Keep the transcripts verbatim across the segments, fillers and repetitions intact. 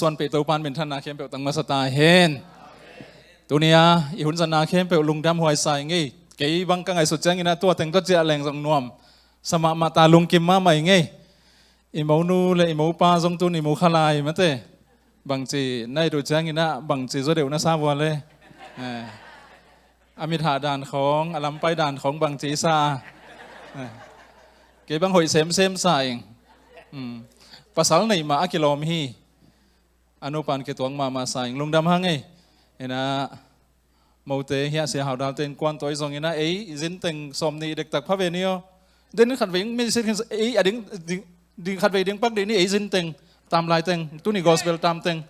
suan peh Topan minthanna khempeuh tang masa ta hen. Tuni-a i hun zatna khempeuh lungdam huai sa ing ei. Kei bang ka ngaihsut ciangin ah tua teng tawh ciah leng zong nuam sa mahmah ta, lungkim mahmah ing ei. I monu le i mopa zong tun i mu kha lai mate. Bangci na et uh ciangin ah bangci zaw deuh na sa vua le. Eh. A mithah dan khawng, a lampai dan khawng bangci sa. Eh. Kei bang hoih semsem sa ing. Hmm. Pasal neih mah a kilawm hi. A nupa in kituak mahmah sa ing, lungdam hang ei. Ina mote hiah sia hau dalte in kuan tawi zongin ah ei zinteng sawm nih dektak pha ve ni aw. Den khat vei mi sit khin ei a ding, ding, ding khat vei ding pak ding ni ei zinteng tam lai teng tuni gospel tam teng.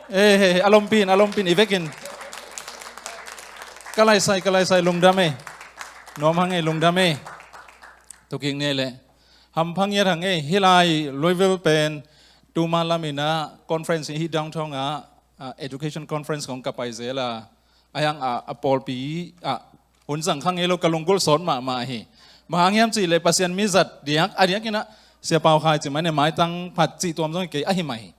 Ei, hei, hei, a lompin, a lompin i vekin. Ka laisai, ka laisai, lungdam ei. Nuam hang ei, lungdam ei. Tukik ni ei le. Hampha ngiat hang ei, hih lai Louisville pen tuma lamin ah conference hih downtown ah, ah, education conference kong ka pai zel a, a hiang a, a pawlpi ah hun zang kha ngei lo, ka lunggulh sawt mahmah hi. Bang hang hiam cih leh Pasian mi zat diak, a diakin ah Sia Pau Khai cih mai ne, maitang phat cih tuam zong hi kei, ahi mah hi.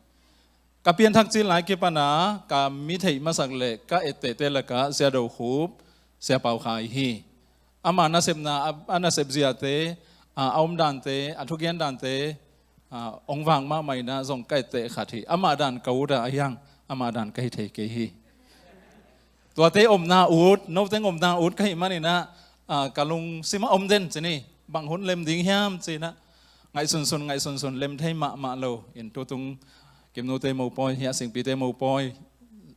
Ka pianthak cil lai kipan a ka mi theih masak le ka ettehte lakah Sia Do Khup, Sia Pau Khai hi. Ama nasepna, a, a nasep ziate, a, a omdante, a thugen dante, a, hong vak mahmah in ah zong ka etteh khat hi. Amah dan ka ut a, a hiang amah dan ka hi thei kei hi. Tuate omna ut, noteng omna ut ka hih manin ah, a, ka lungsim ah om den ci ni, bang hun lem ding hiam ci-in ah ngaihsunsun, ngaihsunsun, lem thei mahmah lo in tutung Kimnute mopawi, hiah Singpite mopawi,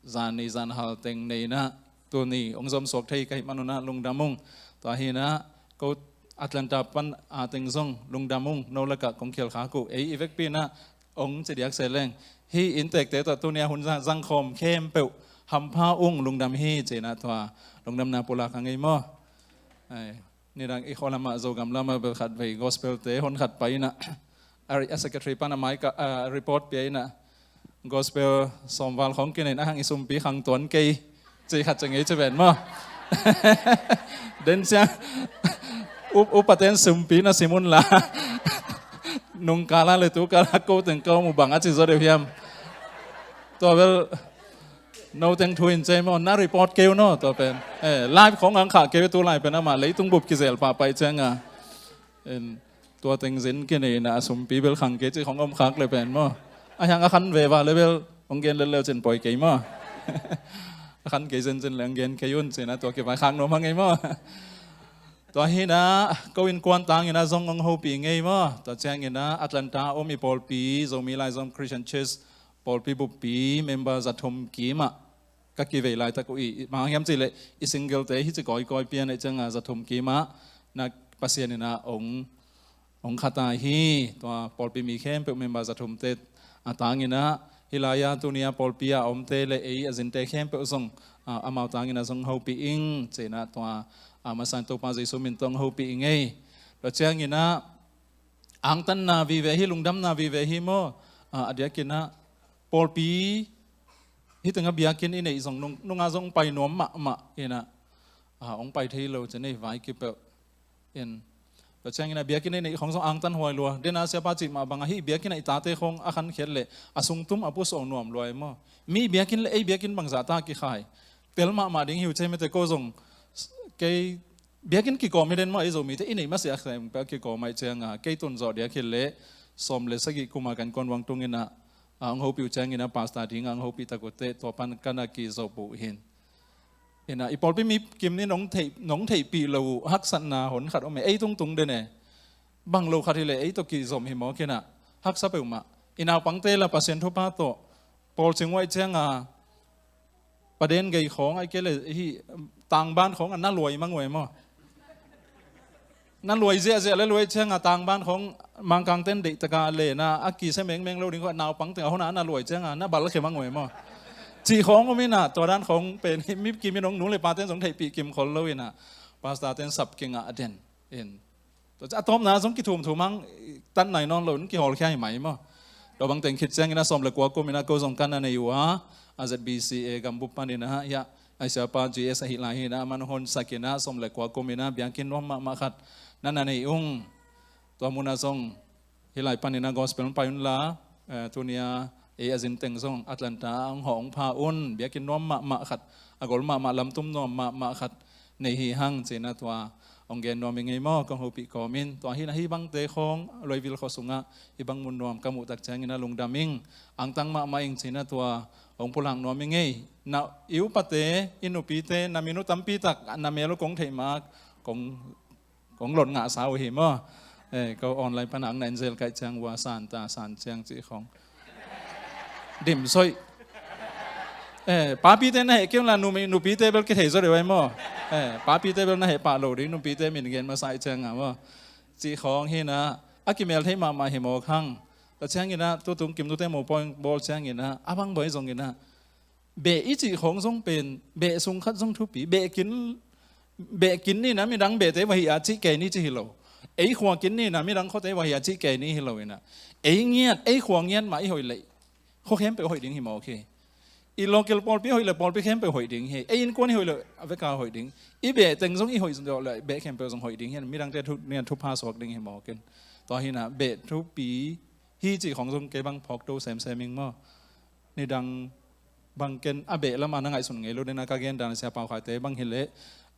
zan ni zan hal teng nei in ah tuni hong zom suak thei ka hih man un ah lungdam ung. Tua hi in ah ko Atlanta pan a teng zong lungdam ung, no lakah kong khial khak uh, ei i vekpi in ah hong ci diak se leng. Hih inntekte tawh tuni a hun zang, zangkhawm khempeuh hampha ung, lungdam hi ci-in ah tua lungdamna pulak hang ei maw. Ai, nidang i khua lamah, Zogam lamah bel khat vei gospel-te hon khat pai in ah, a, a secretary pan a mai ka, a, report pia in ah, gospel sawmval khawng kinei in ah hang i sumpi khang tuan kei. Ci khat ci ngei ci ven maw. Den ciang, up, upaten sumpi na sim un la. Nung kala le tu kala ko teng ko mu bang a ci zaw deuh hiam. Tua bel, no teng thu in cei maw, na report keu no, tua pen. Eh, live khawng ang khah keu tu lai pen amah leitung bup kizel pah pai ciang a. En, tua teng zin kinei in ah a sumpi bel khang kei cih khawng om khak le pen maw. A hiang a khan veva le bel hong gen lel leu cin poi kei maw. A khan kei zenzen le hong gen kei un ci-in ah tua kivaikhak nuam hang ei maw. Tua hi in ah ko innkuan tang in ah zong hong hopih ngei maw. Tua ciangin ah Atlanta om i pawlpi, Zomi Laizom Christian Church pawlpi buppi member za thum kim ah ka kivei laitak uh i, i, bang hang hiam cih leh i single-te hi ci kawikawi pian ahih ciang a za thum kim ah na Pasian in ah hong, hong khat a hi. Tua pawlpi mi khempeuh member za thumte a tang in ah hih lai-a tuni a pawlpi a omte le ei a zinte khempeuh zong, a, amau tang in ah zong hopih ing ci-in ah tua, a, masa in Topa Jesu min tawh hong hopih ing ei. Tua ciangin ah angtanna vive hi, lungdamna vive hi maw. A, a diakin ah pawlpi hih teng a biakinn i neih zong nung, nung a zong pai nuam mahmah in ah, a, hong pai thei lo ci-in ei vai kipeuh in. Tua ciangin ah biakinn i neih khawng zong angtan huai lua. Den a siapa cih mah bang a hih biakinn ah i tate khawng a khankhiat leh a sungtum a pusuak nuam lua ei maw. Mi biakinn le ei biakinn bangzah ta kikhai. Tel mahmah ding hi uh ci ei mate, ko zong kei biakinn kikawm hi den maw, ei Zomite i neih masiah khempeuh a kikawm ahih ciang a, kei tun zawh diak hi leh sawm le sagih kum a kan kuan vang tung in ah, a, hong hopih uh ciangin ah pastor ding a hong hopih tak uh teh tua pan ka na kizop uh hi. In ah i pawlpi mi kim in nong theih, nong theihpih lo uh haksatna hon khat om e, ei tungtung den e. Bang lo khat hi leh ei tawh kizom hi mawk in ah, haksa peuhmah. I naupangte la Pasian thupha tawh pawl cing uh ahih ciang a, paden gei khawng ahih kei leh hih tangban khawng a na luai mang uh e maw. Na luai ziahziah le luai ciang a tangban khawng Mangkangten deihtak a len a, a kisia mengmeng lo ding khawng a naupang teng a hon a na luai ciang a na balkhia mang uh e maw. Cih khawng om in ah tua dan khawng pen hih mi kim in hong, nu le paten zong theihpih kim khol lo in ah pastor-ten sap kingah den in. Tua ciang a tawpna zong kithumthum hang, tan nai nawn lo in kihawlkhia hi mai maw. Tua bang teng khit ciangin ah sawm le kua kum in ah ko zong ka na nei uh a, a Z B C A gambup panin ah, hiah, a siapa G S ahih lai hi in ah, aman hon sak in ah sawm le kua kum in ah biakinn nuam mahmah khat na na nei ung. Tua mun ah zong hih lai panin ah gospel pai un la, eh, tuni a Ei a zin teng zong Atlanta ah hong hawh hong pha un, biakinn nuam mahmah khat, a gol mahmah, lamtum nuam mahmah khat nei hi hang, ci-in ah tua hong gen nuam ing ei maw, kong hopih kawmin. Tua hi-in ah hih bangte khawng Luaivil khua sungah hih bang mun nuam ka muh tak ciangin ah lungdam ing, angtang mahmah ing, ci-in ah tua hong pulak nuam ing ei. Na, i upate, i nupite, na min uh tampi tak, na mel uh kong theih mah, kong, kong lot ngahsa uh hi maw. Eh, ko online pan ang na en zel kaih ciang ua san ta, san ciang cih khawng dim soih. Eh, papite na heh kei un la, nu-, nupite bel kithei zaw deuh ai maw. Eh, papite bel na heh pah lo ding, nupite min gen masa ih ciang a maw, cih khawng hi-in ah a kimel thei mahmah hi mawk hang. Tua ciangin ah tutung Kimnute mopawi bawl ciangin ah a bang bawi zongin ah beh i cih khawng zong pen, beh sung khat zong thupi, beh kin, beh kin ni-in ah midang behte va hih a cih kei ni ci hi lo. Ei khua kin ni-in ah midang khuate va hih a cih kei ni hi lo-in ah, ei ngiat, ei khua ngiat mah i hoih leh, khua khempeuh hoih ding hi mawk hi. I local pawlpi hoih leh pawlpi khempeuh hoih ding hi. Ei innkuan i hoih leh a veka hoih ding. I beh teng zong i hoih zawh leh beh khempeuh zong hoih ding hi. Midangte thu, nian thupha suak ding hi mawk in. Tua hi-in ah beh thupi hi cih khawng zong kei bang phawk to semsem ing maw. Nidang bang ken a beh lam a na ngaihsun ngei lo ding a, ka gen dan Sia Pau Khaite bang hi leh,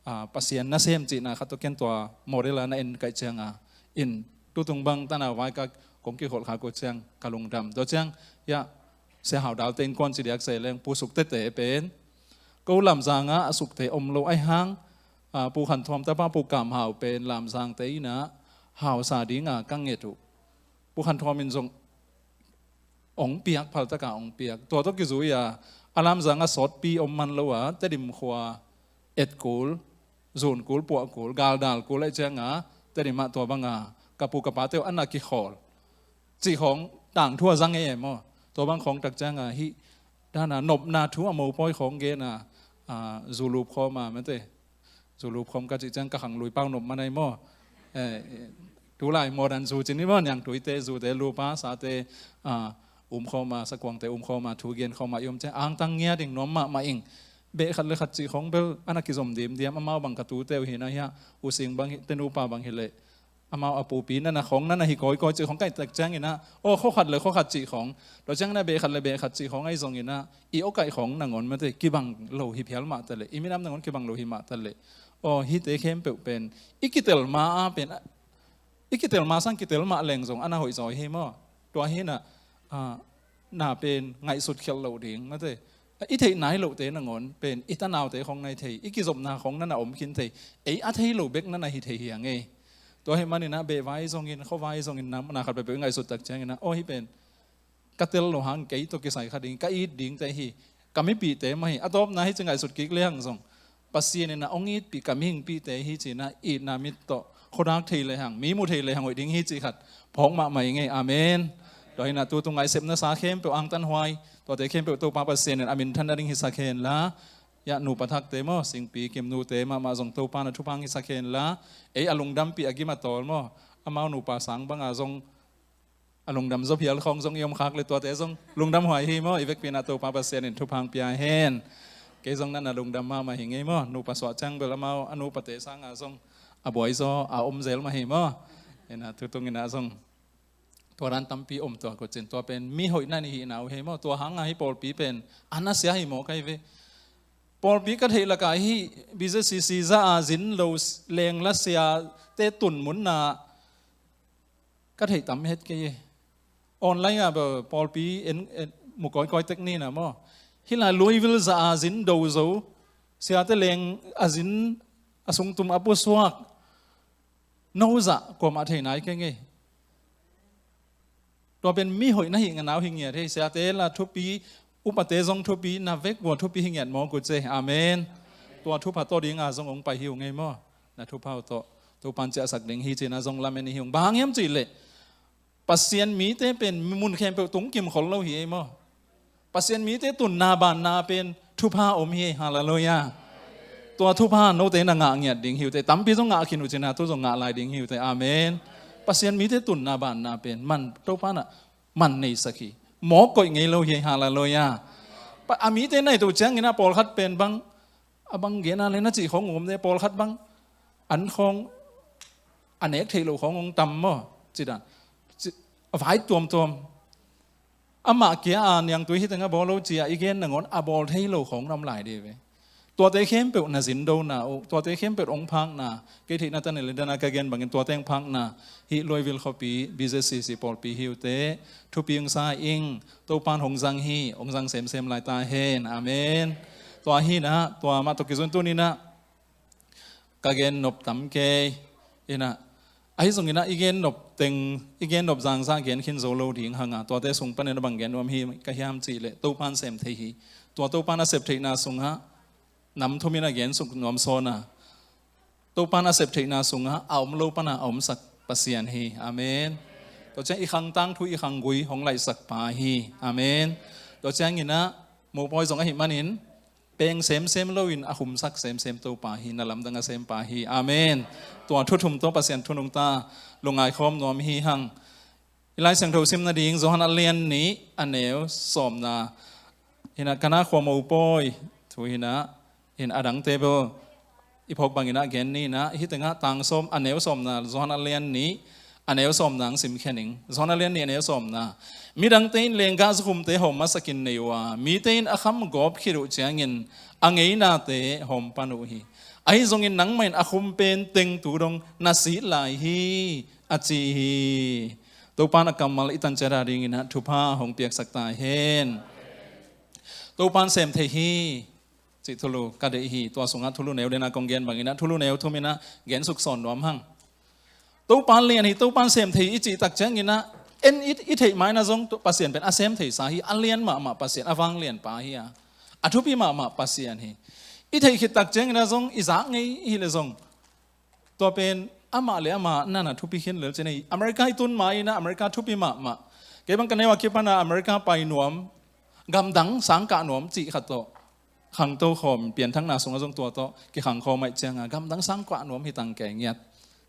ah, Pasian nasem cihna khat tawh ken tua model a na en kaih ciang a, in tutung bang tanau vai ka kong kikholh khak uh ciang ka lungdam. Tua ciang, ya, Sia Hau Dalte innkuan ci diak se leng, Pu Suk Tete pen ko Lamzang ah a Sukte om lo ahih hang, ah, Pu Khan Thuam tapa Pu Kam Hau pen Lamzangte in ah hausa ding a ka nget uh. Pu Khan Thuam in zong hong piak, phal tak a hong piak. Tua tawh kizui a, a Lamzang ah sawtpi om man lo a, Tedim khua et kul, zun kul, puah kul, galdal kul ahih ciang a, Tedim ah tua bang a ka pu ka pate uh a na kikhawl cih khawng tangthu a zang ei maw. Tua bang khawng tak ciang a, hih dan a nopna thu a mopawi khawng gen a, a, zu lup khawm a, mate, zu lup khawm ka cih ciang ka khang lui pau nop man ai maw. Eh, tu lai modern zu ci ni maw, niangtuite, zute lup a, sate, ah, um khawm a, sakuangte um khawm a, thu gen khawm a i om ciang angtang ngiat ing, nuam mahmah ing. Beh khat le khat cih khawng bel a na kizom dimdiam, amau bang ka tute uh hi-in ah, hia, U Sing bang hi, te nupa bang hi leh, amau a pupi na na khawng na na hi kawikawi cih khawng kaih tak ciangin ah, aw, khua khat le khua khat cih khawng. Tua ciangin ah beh khat le beh khat cih khawng ahi zongin ah, i aw kaih khawng nangawn, mate, kibang lo hi phial mah ta leh, i minam nangawn kibang lo hi mah ta leh, aw, hihte khempeuh pen i kitel ma a pen, i kitel ma sang kitel mah leng zong a na hoih zaw hi maw. Tua hi-in ah, ah, na pen ngaihsut khialh loh ding, mate. I theih nai lohte nangawn pen i tanaute khawng na hi thei, i kizopna khawng na na om khin thei, ei a thei lo bek na na hi thei hi a ngei. Tua ahih manin ah beh vai zongin, khua vai zongin, na, na khat peuhpeuh i ngaihsut tak ciangin ah, aw, hih pen ka tel lo hang kei tawh kisai kha ding, ka it dingte hi, ka mipihte mah hi, a tawpna hi ci ngaihsut kik le hang zong, Pasian in ah hong itpih ka mihingpihte hi ci-in ah itna mit tawh khuadak thei le hang, mi mu thei le hang hoih ding hi cih khat phawk mahmah ing ei. Amen. Tua hi-in ah tutung a i sepna sa khempeuh angtanhuai, tuate khempeuh Topa Pasian in a minthan nading hisak hen la. Ya, nupa thakte maw, Singpi, Kimnute mahmah zong Topa in a thupha hong hisak hen la. Ei a lungdampih a gim a tawl maw, amau nupa sang bang a zong a lungdam zaw phial khawng zong i om khak leh tuate zong lungdam huai hi maw, i vekpi-in ah Topa Pasian in thupha hong pia hen. Kei zong na na lungdam mahmah hi ing ei maw, nupa suah ciang bel amau a nupate sang a zong a buai zaw a om zel mah hi maw. Hi-in ah tutung in ah zong tua dan tampi om tuak uh cin, tua pen mi hoih na na hihna uh hi maw, tua hang a hih pawlpi pen a nasia hi mawk ahi ve. Pawlpi ka theih lak a hih B Z C C za a zin lo leng la siate tun mun na ka theih tam het kei e. Online ah bel pawlpi en, en, mu kawikawi tek ni-in ah maw. Hih lai Louisville za a zin do zo, siate leng a zin a sungtum a pusuak, no zah kuamah thei nai keng e. Tua pen mi hoih na hih ngiat uh hi ngiat hi, siate la thupi, upate zong thupi, na vek uh a thupi hi ngiat mawk uh ci. Amen. Tua thupha tawh ding a zong hong pai hi ung ei maw. Na thupha uh tawh Topa in ciahsak ding hi ci-in ah zong lamen i hi ung. Bang hang hiam cih leh Pasian mite pen mun khempeuh tung kim khol lo hi ei maw. Pasian mite tunna banna pen thupha om hi. Halleluiah. Tua thupha note na ngah ngiat ding hi uh teh, tampi zong ngah khin uh cin a, tu zong ngah lai ding hi uh teh. Amen. Pasian mite tunna banna pen man, Topa in ah man neisak hi. Mawk koih ngei lo hi. Halleluiah. Pa, a mite nai to ciangin ah pawlkhat pen bang, a bang gen a le na cih khawng om de, pawlkhat bang an khawng a nek theih loh khawng hong tam maw, ci dan. Ci, a vai tuamtuam. Amah kia a niangtui hih teng a bawl lo ci-a i gen nangawn a bawl thei lo khawng na om lai dih ve. Tuate khempeuh na zindona uh, tuate khempeuh hong phakna, kei theihna tan le dana ka gen bangin tuate hong phakna, hih Louisville khuapi, B Z C C pawlpi hi uh teh, thupi hong sa ing, Topan hong zang hi, hong zang semsem lai ta hen. Amen. Tua hi inah, tua mah tawh kizui tuni inah, ka gen nop tam kei inah, ahi zong inah i gen nop teng, i gen nop zangzah gen khin zo lo ding hang a, tuate sung panin a bang gen nuam hi ka hiam cih leh Topan sem thei hi. Tua Topan a sep theihna sungah nam thum in a gen suk nuam sawn a, Topan a sep theihna sungah a om lo pana a omsak Pasian hi. Amen. Tua ciang i khang tangthu, i khang gui hong laihsak pa hi. Amen. Tua ciang inah mopawi zong ahih manin peng semsem loin a khumsak semsem Topa hi, na lamdang a sem pa hi. Amen. Tua thu thum tawh Pasian thu nungta lungngai khawm nuam hi hang. I Lai Siangtho sim nading Johan a lian nih a neu sawmna. Hi inah ka na khua mopawi thu hi inah, hi inah a dangte bel i phawk bang inah gen ni inah, hih tengah tang sawm, a neu sawmna, Johan a lian nih a neu sawmna hong simkhia ning. Johan a lian nih a neu sawmna. Midangte in lenggah zukhumte hawm masakin nei uh a, mite in a kham gawp khit uh ciangin a ngeinate hawm pan uh hi. Ahi zongin nangmah in a khum pen teng tu dong na sit lai hi, a ci hi. Topan a kammal i tan ciat a ding inah thupha hong piaksak ta hen. Topan sem thei hi cih thulu ka deih hi. Tua sungah thulu neu dena kong gen bang inah thulu neu thum inah gen suk sawn nuam hang. Topan lian hi, Topan sem thei i cih tak ciang inah, en i, i theih mai na zong Pasian pen a sem thei sa hi, a lian mahmah Pasian, a vanglian pa hi a, a thupi mahmah Pasian hi. I theih khit tak ciang inah zong i zak ngei hi le zong, tua pen amah le amah nana thupi khin lel ci nei. America i tun mai inah America thupi mahmah. Kei bang ka neu a kipan a America pai nuam, gamdang sang kah nuam cih khat tawh khangto khawm, pianthakna sungah zong tua tawh kikhang khawm ahih cianga gamdang sang kah nuam hi tang kei ngiat.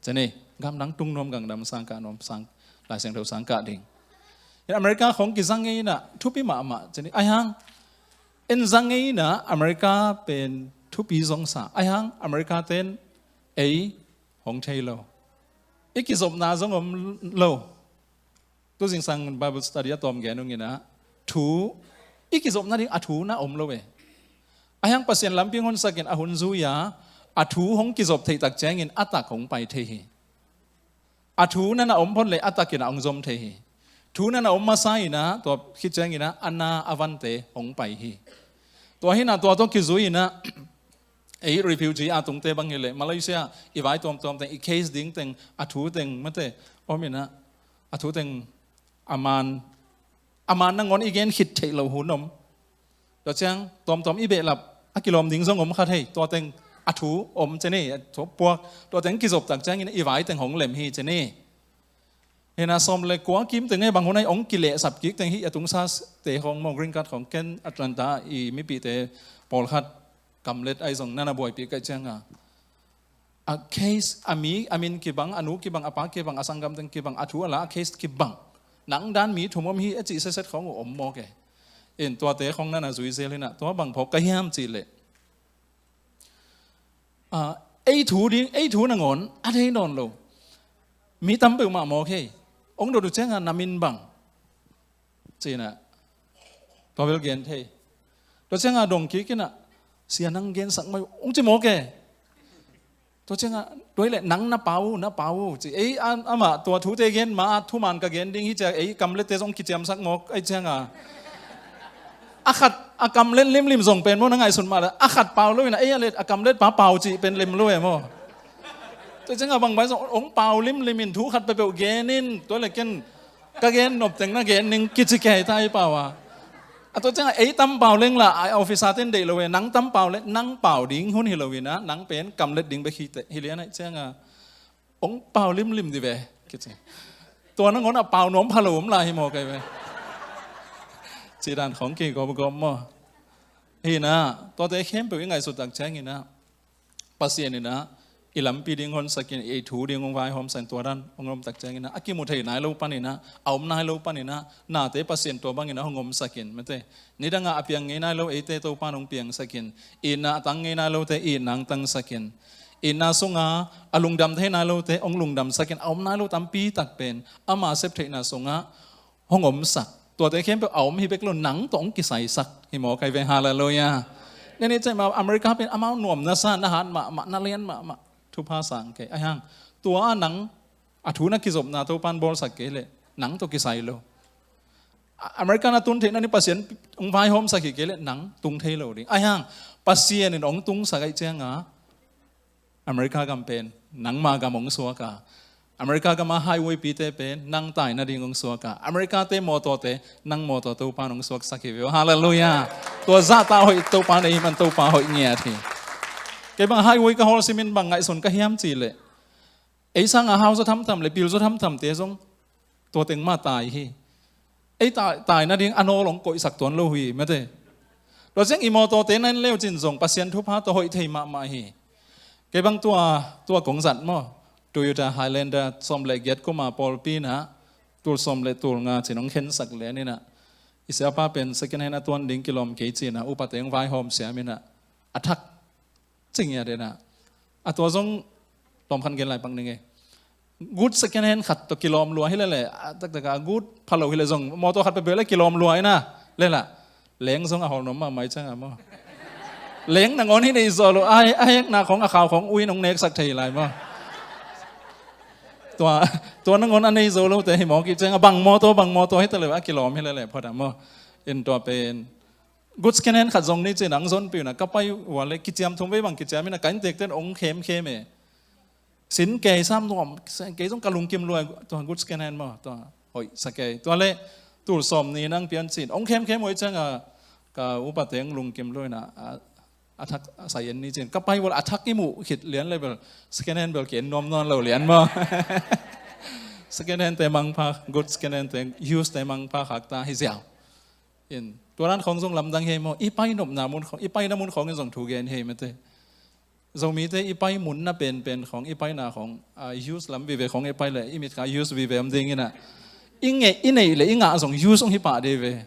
Ci nei, gamdang tung nuam, gamdang sang kah nuam, sang, Lai Siangtho sang kah ding. In America khawng kizang ngei inah thupi mahmah ci nei. Ahi hang en zang ngei inah America pen thupi zong sa. Ahi hang America ten ei hong thei lo. I kizopna zong om lo. Tu zingsang Bible study a tawm gen ung inah, thu, i kizopna ding a thu na om lo e. Ahi hang Pasian lampi hong honsakin a hun zui a, a thu hong kizop theih tak ciangin a tak hong pai thei hi. A thu nana om phot le a takin a hong zom thei hi. Thu nana om masa inah, tua khit ciang inah a na a vante hong pai hi. Tua hi inah tua tawh kizui inah ei refugee a tungte bang hi leh Malaysia i vai tuamtuam teng, i case ding teng, a thu teng mate om inah, a thu teng a man, a man nangawn i gen khit theih loh hun om. Tua ciang tuamtuam i behlap a kilawm ding zong om kha thei, tua teng a thu om ci nei, a thu puak, tua teng kizop tak ciangin i vai teng hong lem hi ci nei. Hi inah sawm le kua kim teng e, bang hun ahi hong kilehsap kik teng hi, a tungsa te khawng maw, green card khawng, ken Atlanta i mipite pawlkhat kamlet ahi zong nana buaipih ka hih cianga, a case, a mi, a min kibang, a nu kibang, a pa kibang, a sanggam teng kibang, a thu a la, a case kibang. Nang dan mi thum om hi a cih setset khawng uh om mawk e. In tuate khawng nana zui zel inah, tua bang phawk ka hiam cih leh, ah, ei thu ding, ei thu nangawn a thei nawn lo. Mi tam peuhmah mawk hi. Hong dot uh cianga na min bang ci inah, tua bel gen thei. Tua cianga dong kik inah, sia nang gensak mai uh, hong ci mawk e. Tua cianga, tua hi leh nang na pau, na pau ci. Ei, a, amah tua thute gen ma, a thuman ka gen ding hi cia, ei kamlette zong kiciamsak mawk ahih cianga, a khat a kamlet limlim zong pen maw, na ngaihsun mah le a khat pau lo inah, ei a let a kamlet pa pau cih pen lem lo e maw. Tua cianga bang bai zong hong pau limlim in thu khat peuhpeuh gen in, tua le ken ka gen nop teng na gen ning kici kei ta i pau a. A tua cianga ei tam pau leng la, a officer ten deih lo e, nang tam pau le, nang pau ding hun hi lo inah, nang pen kamlet ding bek hi teh, hi lian ahih cianga hong pau limlim dih ve kici. Tua nangawn a pau nuam pha lo om lai hi maw kei ve. Cih dan khawng kigawmgawm maw. Hi inah, tuate khempeuh i ngaihsut tak ciang inah, Pasian inah i lampi ding honsakin, i thu ding hong vaihawmsakin, tua dan hong om tak ciang inah, a kimu thei nai lo pan inah, a om nai lo pan inah, nate Pasian tua bang inah hong omsakin, mate. Nidangah a piang ngei nai lo eite Topan hong piangsakin, itna a tang ngei nai lote itna hong tangsakin, itna sunga a lungdam thei nai lote hong lungdamsakin, a om nai lo tampi tak pen ama sep theihna sungah hong omsak. Tuate khempeuh a om hi bek lo, nang tawh hong kisaisak hi maw, kai ve, halleluiah. Nene cei ma America pen amau nuam na sa, na hat mahmah, na lian mahmah, thupha sang kei. Ahi hang tua a nang a thu na kizopna Topan bawlsak kei leh nang tawh kisai lo. America na tun theihna ni Pasian hong vaihawmsak hi kei leh nang tung thei lo ding. Ahi hang Pasian in hong tungsak ahih cianga America gam pen nangma gam hong suak a, America gam a highway pite pen nang tai nading hong suak a, America te mawtawte nang mawtaw Topan hong suaksak hi ve uh. Halleluiah. Tua zahta hoih Topa nei hi man, Topa hoih ngiat hi. Kei bang highway ka hawl simin bang ngaihsun ka hiam cih leh, ei sanga hau zaw thamtham le pil zaw thamthamte zong tua teng mah tai hi. Ei tai, tai nading a nawl hong koihsak tuan lo hi mate. Tua ciang i mawtawte na en leu cin zong Pasian thupha tawh hoih thei mahmah hi. Kei bang tua, tua kong zat maw, Toyota Highlander sawm le giat kuma pawlpi inah tul sawm le tul nga cin hong khensak lian inah, i siapa pen second hand a tuan ding kilawm kei cinah upate hong vaihawm siam inah, a thak cing ia dena. A tua zong lawm khan gen lai pak ning e. Good second hand khat tawh kilawm lua hi lele, a taktak a good phalo hi le zong mawtaw khat peuhpeuh le kilawm lua ina lela. Leng zong a hawl nuam mahmah i cianga maw, leng nangawn hi nei zaw lo, a hekna khong a khau khong ui nong neksak thei lai maw. Tua, tua nangawn a nei zo lote hi mawk i cianga bang mawtaw bang mawtaw hi ta le a kilawm hi lele phot a maw. In tua pen good second hand khat zong ni cin ang zonpi una ka pai ua le kiciam thum vei bang kiciam ina ka inntekten ong khemkhem e. Sin kei sam nuam kei zong ka lungkim lua tua good second hand maw, tua hoih sa kei. Tua le tul sawm ni nang pian cin ong khemkhem hoih cianga ka upate ong lungkim lua ina, a, a thak a sai en ni cin ka pai ua a thak i muh khit lian le bel second hand bel ki en nuam nawn lo lian maw. Second hand te mangpha, good second hand te, used te mangpha khak ta hi ziau. In tua dan khong zong lamdang hi ei maw, i pai nopna mun khong, i paina mun khong in zong thu gen hi ei mate. Zomite i pai munna penpen khong, i paina khong, a, use lam vive khong i pai le i mit kha use vive om ding ina, i ngei, i neih le i ngah zong use ong hi pah dei ve.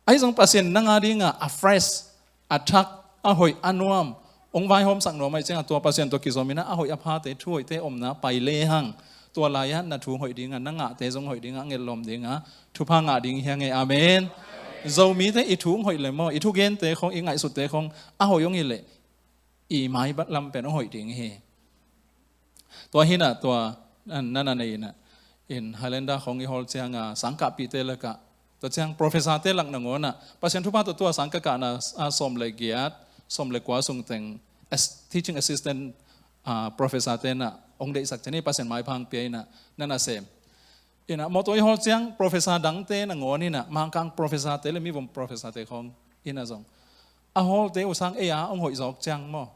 Ahi zong Pasian nanga dinga a fresh, a thak, a hoih, a nuam ong vaihawmsak nuam ahih cianga tua Pasian tawh kizom ina a hoih a phate thu hoihte omna pai lehang tua lai-a na thu hoih dinga, na ngahte zong hoih dinga, a ngetlawm dinga thupha ngah ding hi hang e. Amen. Zomite i thu ong hoih le maw, i thugente khong, i ngaihsutte khong a hoih ong hi leh i mai lam pen ong hoih ding hi. Tua hina tua nana nei ina, in Highlander khong i hawl cianga sangkahpihte lakah, tua ciang professor te lak nangawn ah Pasian thupha tawh tua sangkah kahna a sawm le giat, sawm le kua sung teng as, teaching assistant, a, professor te na ong deihsak cian hi Pasian maipha ong pia ina, nana sem. Ina mawtaw i hawl ciang professor dangte nangawn ina, Mangkang professor te le mivom professor te khong ina zong a hawlte uh sang ei a ong hoih zawk ciang maw,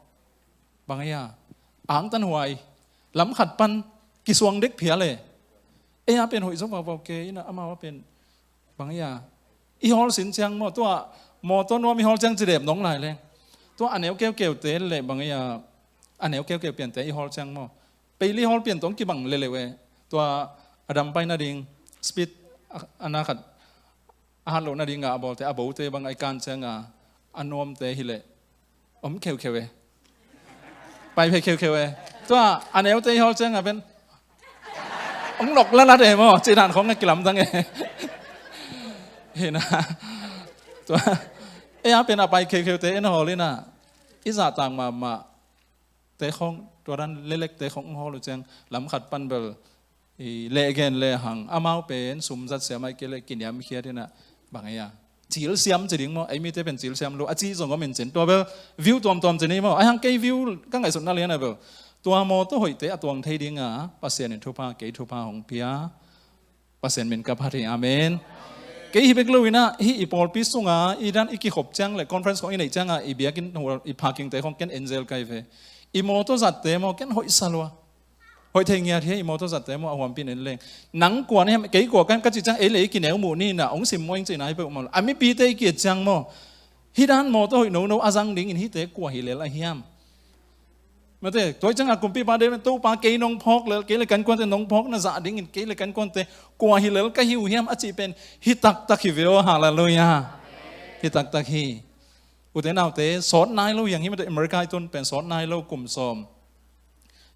bang ei a, angtan huai, lam khat pan kisuang dek phial e. Ei a pen hoih zawk vauvau kei ina, amau a pen bang ei a, i hawl sin ciang maw, tua mawtaw nuam i hawl ciang cidep nong lai leng, tua a neu keukeute le bang ei a, a neu keukeu piante i hawl ciang maw, peili hawl pian tawh ong kibang leleu e. Tua a dam pai nading speed a, a na khat a hat loh nadinga a bawlte, a bote bang a i kan cianga a nuamte hi leh om kheukheu e. Pai phei kheukheu e. Tua a neute i hawl cianga pen ong nok lalat e maw, cih dan khong a kilamdang e. Hina tua ei a pen a pai kheukheute en hawl ina, i zahtak mahmah te khong, tua dan lelekte khong ong hawl uh ciang lam khat pan bel i lehgen lehang amau pen sum zat siam ahih kei leh kiniamkhiat ina, bang ei a, cilsiam ci ding maw, ei mite pen cilsiam lo a ci zong om in cin, tua bel view tuamtuam ci ni maw, ahi hang kei view ka ngaihsutna lian a bel tua mawtaw hoihte a tuang thei dinga Pasian in thupha, kei thupha hong pia. Pasian min ka phat hi. Amen. Kei hi bek lo ina, hih i pawlpi sunga i dan i kikhop ciang le conference khong i neih cianga i biakinn i parkingte khong ken en zel kai ve. I mawtaw zatte maw ken hoih sa lua. Hoih thei ngiat hi, i mawtaw zatte maw a huampi in en leng. Nang kua na hiam, kei kua ka hiam ka cih ciang ei le ei kineu muh ni ina, ong sim muang cihna hi peuhmah lo. A mipite i ki-et ciang maw, hih dan mawtaw hoih nono a zang dingin hihte kua hi lel a hiam? Mate, tua cianga kumpipa David, Topa kei nong phawk lel, kei le ka innkuante nong phawk na zah dingin kei le ka innkuante kua hi lel ka hi uh hiam a cih pen hi taktak hi ve aw. Halleluiah. Hi taktak hi. Ute naute, sawt nai lo hi hang hi mate, America i tun pen sawt nai lo, kum sawm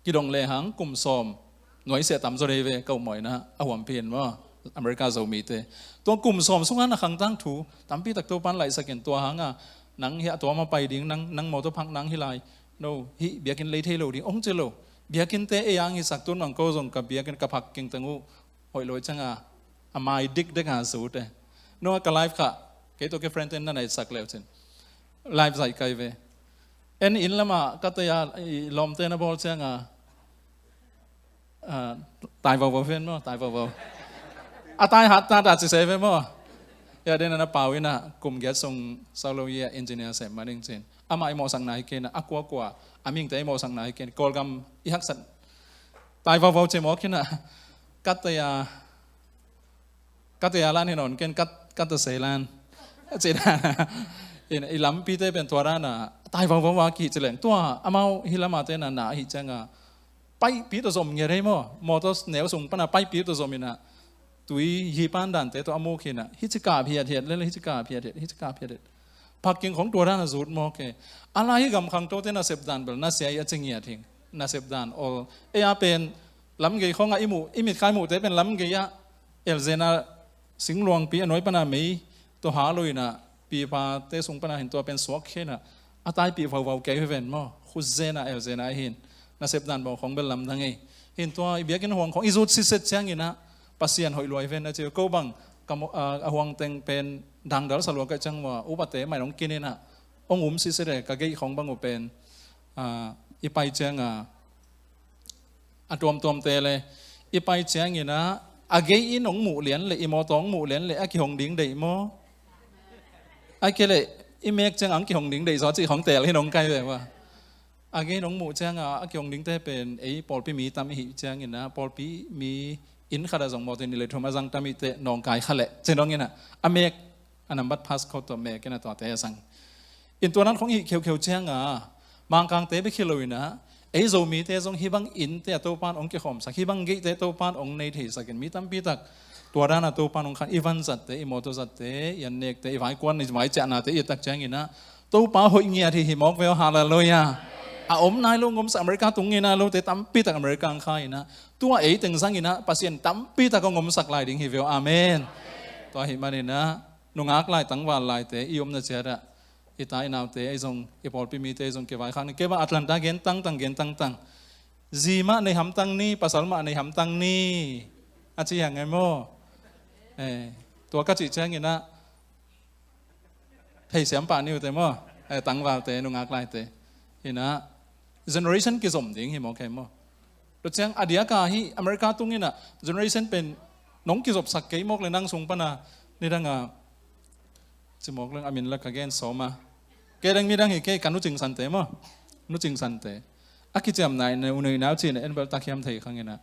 kidong lehang kum sawm nuaisiah tam zaw dei ve, ka upmawhna a huampi in maw. America Zomite. Tua kum sawm sungah na khangtang thu tampi tak Topan laihsak in, tua hanga nang hih a tuam a pai ding, nang, nang mawtaw phak nang hih lai, no, hih biakinn lei thei lo ding ong ci lo. Biakinnte ei ang hisak, tun bang ko zong ka biakinn ka phak kingteng uh hoih lo cianga a mai dikdek a zute. No, ka life kha, kei tawh ka friend ten na naisak leu cin life zaih kai ve. En inn lamah ka tei a, i lawmte na bawl cianga, ah, tai vauvau ven maw, tai vauvau. A tai hat ta ta ci se ve maw. Ya den na pau ina kum giat sung sau lo ya engineer sem ma ding cin. Amah i mawhsakna hi kei na, a kuakua a mingte i mawhsakna hi kei na, Kawlgam i haksat tai vauvau ci mawk hi na. Ka tei a, ka tei a lan hi nawn ken, ka, ka tei sei lan. Ci na. In, i lampite pen tua dana tai vauvau a kici leng, tua amau hih lamate na na hi cianga paipih tawh zom ngiat ei maw. Mawtaw neu sung pana paipih tawh zom ina tui hi pan dante tawh a muk hina, hici kap hiathiat lel, hici kap hiathiat, hici kap hiathiat. Phak king khong tua dana zut mawk e. A lai hi gam khangtote nasep dan bel na sia i a ci ngiat hing. Nasep dan ol. Ei a pen lam gei khong a i muh, i mit khai muhte pen lam gei a elzena singluangpi a nuai pana mei tawh ha lo ina, pipate sung pana hin tua pen suak khena a taipih vauvau kei hi ven maw. Khut zena, el zena ahin. Nasep dan bawng khong bel lamdang ei. Hin tua i biakinn huang khong i zut sitset ciang ina Pasian hoih luai ven a ci. Ko bang ka mo-, a, a huang teng pen dangdal sa lua ka ciang ua, upate mai nong kin ina ong um sitset e, ka gei khong bang uh pen, a, i pai ciang a, a tuamtuamte le i pai ciangin ah, a gei in hong muh lian le, i mawtaw hong muh lian le a kihong ding deih maw? A kei le i mek ciang ang kihong ding deih zaw cih hong teel hi nong kai ve ua. A gei in hong muh ciang a, a kihong dingte pen ei pawlpi mi tam i hih ciangin ah, pawlpi mi inn khat ah zong mawtaw nih le thum a zang tam i teh nawngkai kha leh ci nong in ah, a mek a nambat passcode tawh mek in a tuate a sang. In tua nan khong hih kheukheu ciang a, Mangkangte bek hi lo in ah, ei Zomite zong hih bang innte a Topan hong kikhawmsak, hih bang geihte Topan hong nei theisak in, mi tampi tak tua dan a Topan hong khan, i van zatte, i mawtaw zatte, i an nekte, i vaikuan, i vaiciahnate i et tak ciangin ah, Topa hoih ngiat hi hi mawk ve aw, halleluiah. A om nai lo hong omsak, America tung ngeina lote tampi tak America ang kha in ah, tua ei teng zang in ah Pasian tampi tak hong omsak lai ding hi ve aw, amen. Tua ahih manin ah nungak lai, tangval laite i omna ciat ah, i ta i naute ei zong, i pawlpi mite ei zong kivaikhak ni. Kei bang Atlanta gen tangtang, gen tangtang. Zi mah nei hamtang ni, pasal mah nei hamtang ni, a ci hiang ngai maw? Eh, tua ka cih ciangin ah theisiam pah ni uh te maw? Eh, tangvalte, nungak laite. Hi na, generation kizom ding hi maw, kei maw? Tua ciang a diak a hih America tung in ah generation pen nong kizopsak kei mawk le, nang sung pan a nidang a, ci mawk leng a min la ka gen sawm a, kei leng midang hi kei, ka Nu Cing Sante maw? Nu Cing Sante. A kiciamna in ah, u neu i nau cih in ah en bel takhiam thei khang in ah,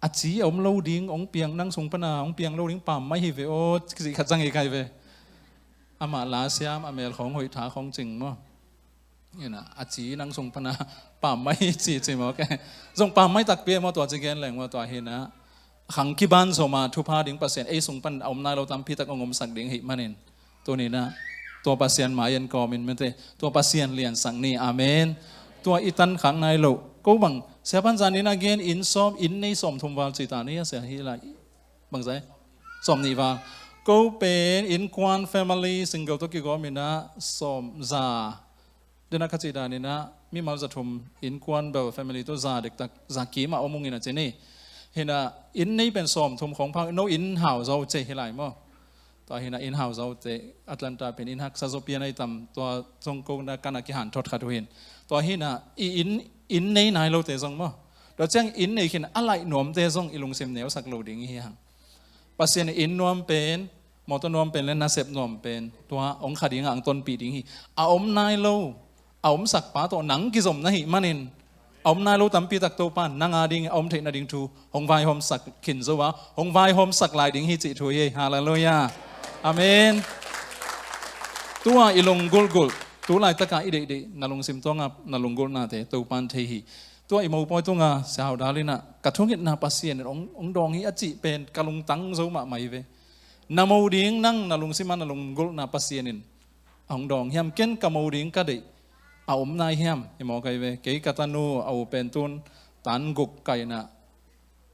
a ci a om lo ding, hong piang, nang sung pan a hong piang lo ding pammaih hi ve aw, kici khat zang hi kai ve. Amah la siam, a mel khong hoih, tha khong cing maw? Hi na, a ci nang sung pan a pammaih ci, ci maw, kei zong pammaih takpi maw, tua ci gen leng maw, tua hi na. Khang kiban zom a thupha ding Pasian ei sung pan a om nai lo tampi tak hong omsak ding hi manin, tuni na tua Pasian mai-ah kawmin mete, tua Pasian liansak ni, amen. Tua i tan khak nai lo. Ko bang, Sia Pan Za in a gen, inn sawm, inn nei sawm thum val ci ta ni a, sia, hi lai. Bang zai? Sawm nih val. Ko pen innkuan, family, single tawh kigawm in ah sawm za. Dena kha cih dan in ah mimal za thum, innkuan bel family tawh za dektak, za kim a om ung in a ci ni. Hi na, inn nei pen sawm thum khong pha, no inn hau zo ci hi lai maw? Tua hi na, inn hau zote, Atlanta pen inn haksa zo pian ai tam, tua zong ko na kan a kihanthot khat uh hin. Tua hi na, i inn, inn nei nai lote zong maw? Tua ciang inn nei khin a laih nuamte zong i lungsim neusak lo ding hi hang. Pasian in inn nuam pen, mawtaw nuam pen le nasep nuam pen, tua hong kha ding a hong tonpih ding hi. A om nai lo, a omsak pa tawh nang kizom na hih manin, a om nai lo tampi tak Topa nang a ding a om theih nading thu hong vaihawmsak khin zo a, hong vaihawmsak lai ding hi cih thu hi. Halleluiah. Amen. Tua i lunggulhgulh, tu laitak a i deihdeih, na lungsim tawng a na lunggulhnate Topan thei hi. Tua i mopawi tung a, Sia Hau Dal in ah, ka thungetna Pasian in hong, hong dawng hi a cih pen ka lungtang zo mahmah hi ve. Na mo ding nang, na lungsim a na lunggulhna Pasian in a hong dawng hiam? Ken ka mo ding ka deih a om nai hiam? Hi maw, kai ve. Kei ka tanu a u pen tun tan guk kai in ah,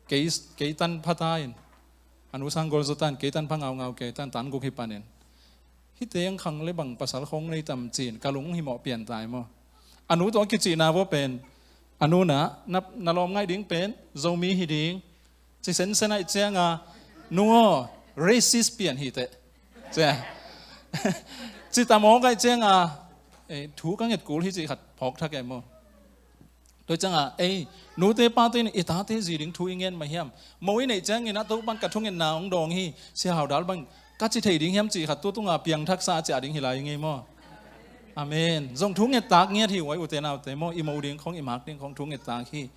kei, kei tan pha ta in, A nu sang gol zo tan, kei tan pha ngaungau, kei tan tan guk hi panin. Hih teng khang le bang pasal khong nei tam ci-in ka lung hi mawh pian tai maw. A nu tawh a kicihna vua pen, a nu na, na, na lawm ngaih ding pen Zomi hi ding. Ci sensen ahih cianga, nu aw, racist pian hi teh. Cia. Ci tam awk ahih cianga, eh, thu ka nget kul hi cih khat phawk thak e maw. Tua cianga, ei, nute pate in i tate zi ding thu i ngen mah hiam? Mo i neih ciangin a Topan ka thungetna hong dawng hi, Sia Hau Dal bang ka ci thei ding hiam cih khat tu tunga piangthaksa a ciah ding hi lai ngei maw? Amen. Zong thu ngettak ngiat hi uai ute naute maw, i mo ding khong, i mak ding khong thu ngettak hi.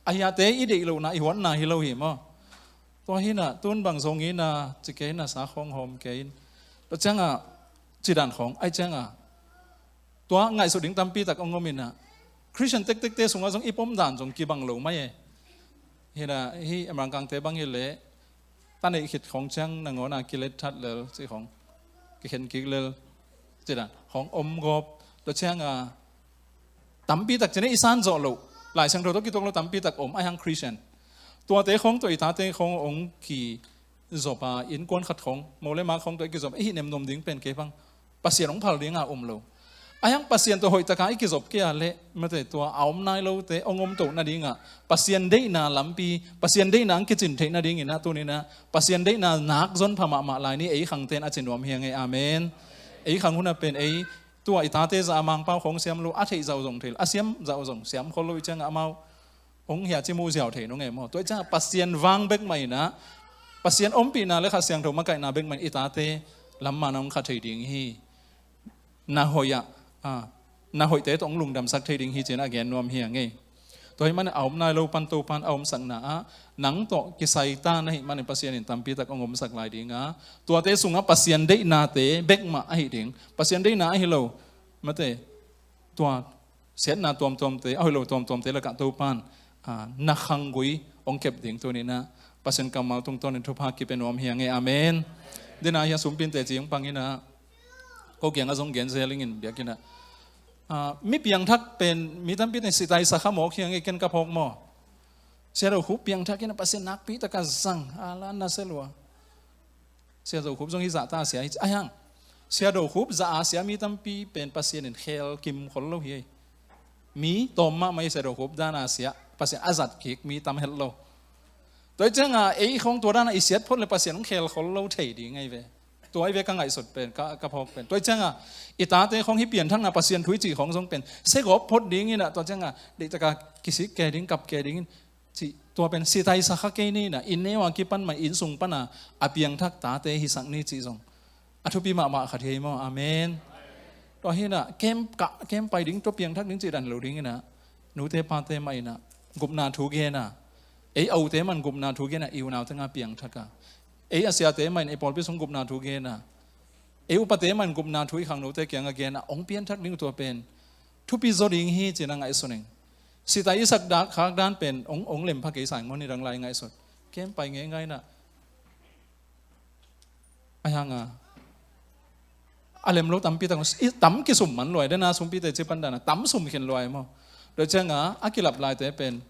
A hiate i deih lohna, i huatna hi lo hi maw? Tua hi na, tun bang zong i na, ci kei na, sa khong hawm kei in. Tua cianga, ci dan khong, ai cianga. Tua ngaihsut ding tampi tak hong om in a. Christian tektekte sungah zong i pom dan zong kibang lo mai e. Hi na, hi Amerikangte bang hi leh, ta neih khit khong ciang nangawn a kilet that lel, ci khong. Kikhen kik lel, ci dan. Khong om gawp, tua cianga, tampi tak ci ne i san zawh loh. Lai Siangtho tawh kituak lo tampi tak om, ai hang Christian. Tuate khong tua i tate khong hong kizop a, innkuan khat khong, mo le ma khong tua i kizop, i hih nemnuam ding pen kei bang. Pasian hong phal dinga om lo. Ai hang Pasian tawh hoih taka i kizop kei a leh, mate tua a om nai lote, hong om toh nadinga. Pasian deihna lampi, Pasian deihna hong kicin theih nadingin a tuninah. Pasian deihna nak zon pha mahmah lai ni ei khangten a ci nuam hi a ngei, amen. Ei khang hun a pen ei, tua i tate zah a Mangpau khong siam lo, a theih zah uh zong thei lo, a siam zah uh zong siam khol lo i ciangah amau hong hia ci mu ziau thei nung e maw. Tua i ciangah Pasian vang bek mah inah, Pasian ompihna le Kha Siangtho makaihna bek mah in i tate lam mana hong kha thei ding hi. Na hoih ah, a, na hoihte tawh hong lungdamsak thei ding hi ci-in a gen nuam hi a ngei. Tua hi manin a om nai lo pan Topan a omsakna ah, nang tawh kisai ta na hih manin Pasian in tampi tak hong omsak lai dinga, tuate sungah Pasian deihnate bek mah ahi ding. Pasian deihna ahi lo, mate, tua siatna tuamtuamte, a hoih lo tuamtuamte lakah Topan, a, na khanggui hong kep ding tuninah, Pasian kammal tungtawnin thupha kipia nuam hi a ngei, amen. Dena hi a sumpinte ci hong pang inah, ko kiangah zong gen zel ingin biakinn ah. A, mi piangthak pen, mi tampite sitaisa kha mawk hi a ngei ken ka phawk maw. Sia Do Khup piangthak inah Pasian nakpi taka zang, a la na se lua. Sia Do Khup zong hi zahta a sia hi, ai hang. Sia Do Khup zah a sia mi tampi pen Pasian in khel kim khol lo hi. Mi tawm mahmah hi Sia Do Khup dan a sia, Pasian a zat kik mi tam het lo. Tua i cianga ei khong tua dana i siat phot le Pasian hong khel khol lo thei ding ahi ve. Tua ahi ve ka ngaihsut pen, ka, ka phawk pen. Tua i cianga i tate khong hi pianthakna Pasian thu i cih khong zong pen. Segawp phot ding inah tua cianga deihtaka kisik ke ding, kap ke ding in. Cih, tua pen sitaisa kha kei ni inah, inn neu a kipan mah inn sung pana a piangthak tate hisak ni cih zong a thupi mahmah khat hi ei maw, amen. Tua hi inah, kem kah, kem pai ding, tua piangthak ding cih dan lo ding inah, nute pate mah inah gupna thu gena, ei a ute man gupna thu gena, i unau tenga piangthaka, ei a siate man ei pawlpi sung gupna thu gena, ei upate man gupna thu i khangnote kiangah gena, hong pianthak ding tua pen thupi zaw ding hi ci-in a ngaihsun ing. Sitai i sak dak khak dan pen hong, hong lem pha kei sa ing maw, nidang lai ngaihsun. Kem pai ngeingai inah. Ai hanga, a lem lo tampi tak, i tam kisum man luai, dena sumpite ci pan dana tam sum khin luai maw. Tua cianga a kilap laite pen,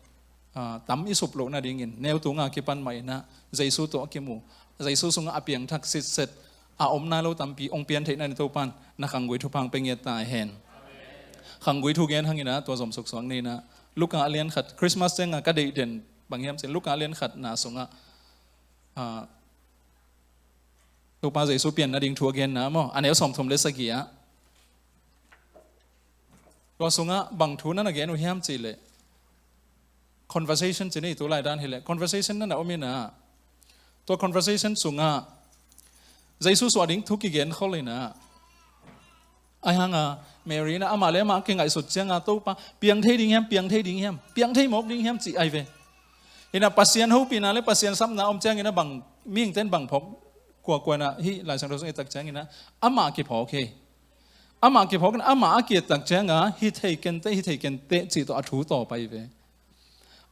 a, tam i sup loh nadingin, neu tunga kipan mah inah, Jesu tawh a kimu, Jesu sungah a piangthak sitset, a om nai lo tampi hong pian theih nading Topan na khanggui thupha hong pia ngiat ta hen. Khanggui thu gen hang inah, tua zom suksuak ni inah. Luka a lian khat, Christmas cianga ka deih den bang hiam cin, Luka a lian khatna sungah, a, Topa Jesu pian nading thu a genna maw, a neu sawmthum le sagih ah. Tua sungah bang thu na na gen uh hiam cih leh, conversation ci ni, tu lai dan hi leh, conversation na na om inah. Tua conversation sungah Jesu suah ding thu kigen khol inah. Ai hanga, Mary inah amah le amah a kingaihsut cianga Topa, piang thei ding hiam, piang thei ding hiam, piang thei mawk ding hiam cih ahi ve. Inah Pasian hopihna le Pasian sapna om ciangin a bang, mihingten bang phawk, kuakua inah, hih Lai Siangtho sung i tak ciangin a, amah kiphawk hi. Amah kiphawk inah, amah a ki-et tak cianga, hi thei kenteh, hi thei kenteh, cih tawh a thu tawp ahi ve.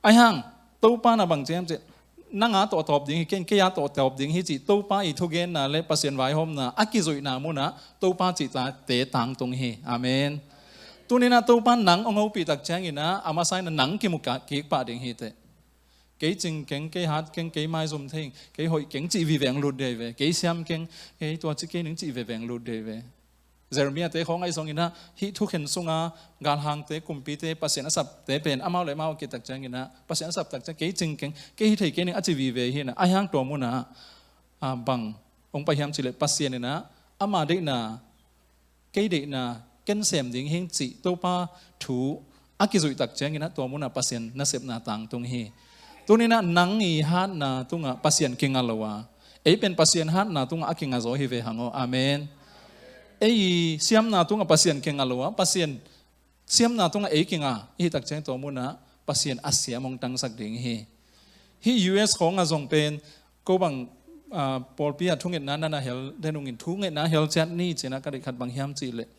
Ai hang, Topa na bang ciam cih, nang a tawh tawp ding hi, ken kei a tawh tawp ding hi cih, Topa i thugenna le Pasian vaihawmna a kizuihna munah Topa cih tate tangtung hi. Amen. Tuninah Topa nang hong hopih tak cianginah a masa inah nang kimu kik pah ding hi teh. Kei cing keng, kei hat keng, kei maizum thei, kei hoih keng cih viveng lut dei ve. Kei siam keng, kei tua ci kei ning cih viveng lut dei ve. Jeremiah te khawng ahi zongin ah hih thukhen sunga galhangte, kumpite, Pasian a sapte pen amau le amau a kihtak ciangin ah, Pasian a saptak ciang kei cing keng, kei hi thei kei ning a ci vive hi na. Ahi hang tua munah, ah, bang hong pai hiam cih leh Pasian in ah ama deihna, kei deihna ken sem ding hing cih Topa thu a kizuihtak ciangin ah tua munah Pasian nasepna tangtung hi. Tuninah nang i hatna tungah Pasian kinga lo a, ei pen Pasian hatna tungah a kinga zaw hi ve hang aw. Amen. Ei i siamna tungah Pasian kinga lo a, Pasian siamna tungah ei kinga i hihtak ciang tua munah Pasian a siam hong tangsak ding hi. Hih U S khawngah zong pen ko bang, ah, pawlpi ah thungetna nana hel den ungin thungetna hel ciat ni cinah ka deih khat bang hiam cih leh,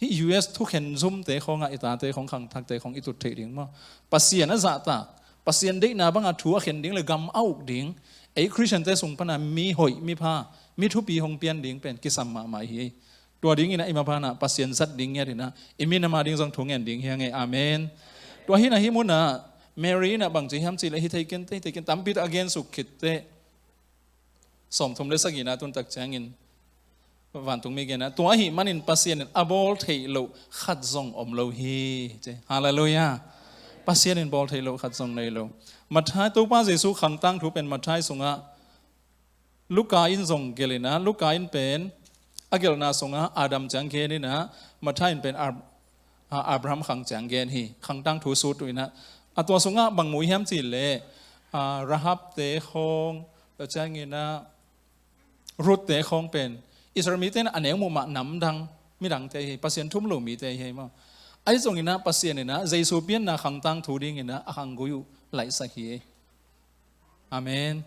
hih U S thukhen zumte khawngah i tate khawng, khangthakte khawng i tut theih ding maw? Pasian a zahtak, Pasian deihna bangah thu a khen ding le gam a uk ding, ei Khristiante sung pana mi hoih, mi pha, mi thupi hong pian ding pen kisam mahmah hi. Tua dingin ah i mapanah Pasian zat ding ngiatin ah i minam a ding zong thu ngen ding hi hang e. Amen. Tua hinah hih munah Mary inah bangci hiam cih leh hi thei ken, thei ken tampi tak a gensuk khitteh, sawmthum le sagihna tuntak ciangin vantungmi genah, tua ahih manin Pasian in a bawl theih loh khat zong om lo hi ci. Halleluiah. Pasian in bawl theih loh khat zong nei lo. Matthai, Topa Jesu khangtang thu pen Matthai sungah Luka in zong gelh inah, Luka in pen a gelhna sungah Adam ciang gen inah, Matthai in pen Ab-, ah, Abraham khang ciang gen hi. Khangtang thu sut uh inah, a tua sungah bang mu hiam cih leh, ah, Rahabte khawng, tua cianginah Ruthte khawng pen Israel mite in a neu muh mah namdang, midangte hi, Pasian thum lo mite hi maw? Ahi zonginah Pasian inah Jesu pianna khangtang thu dinginah a khanggui uh laihsak hi. Amen.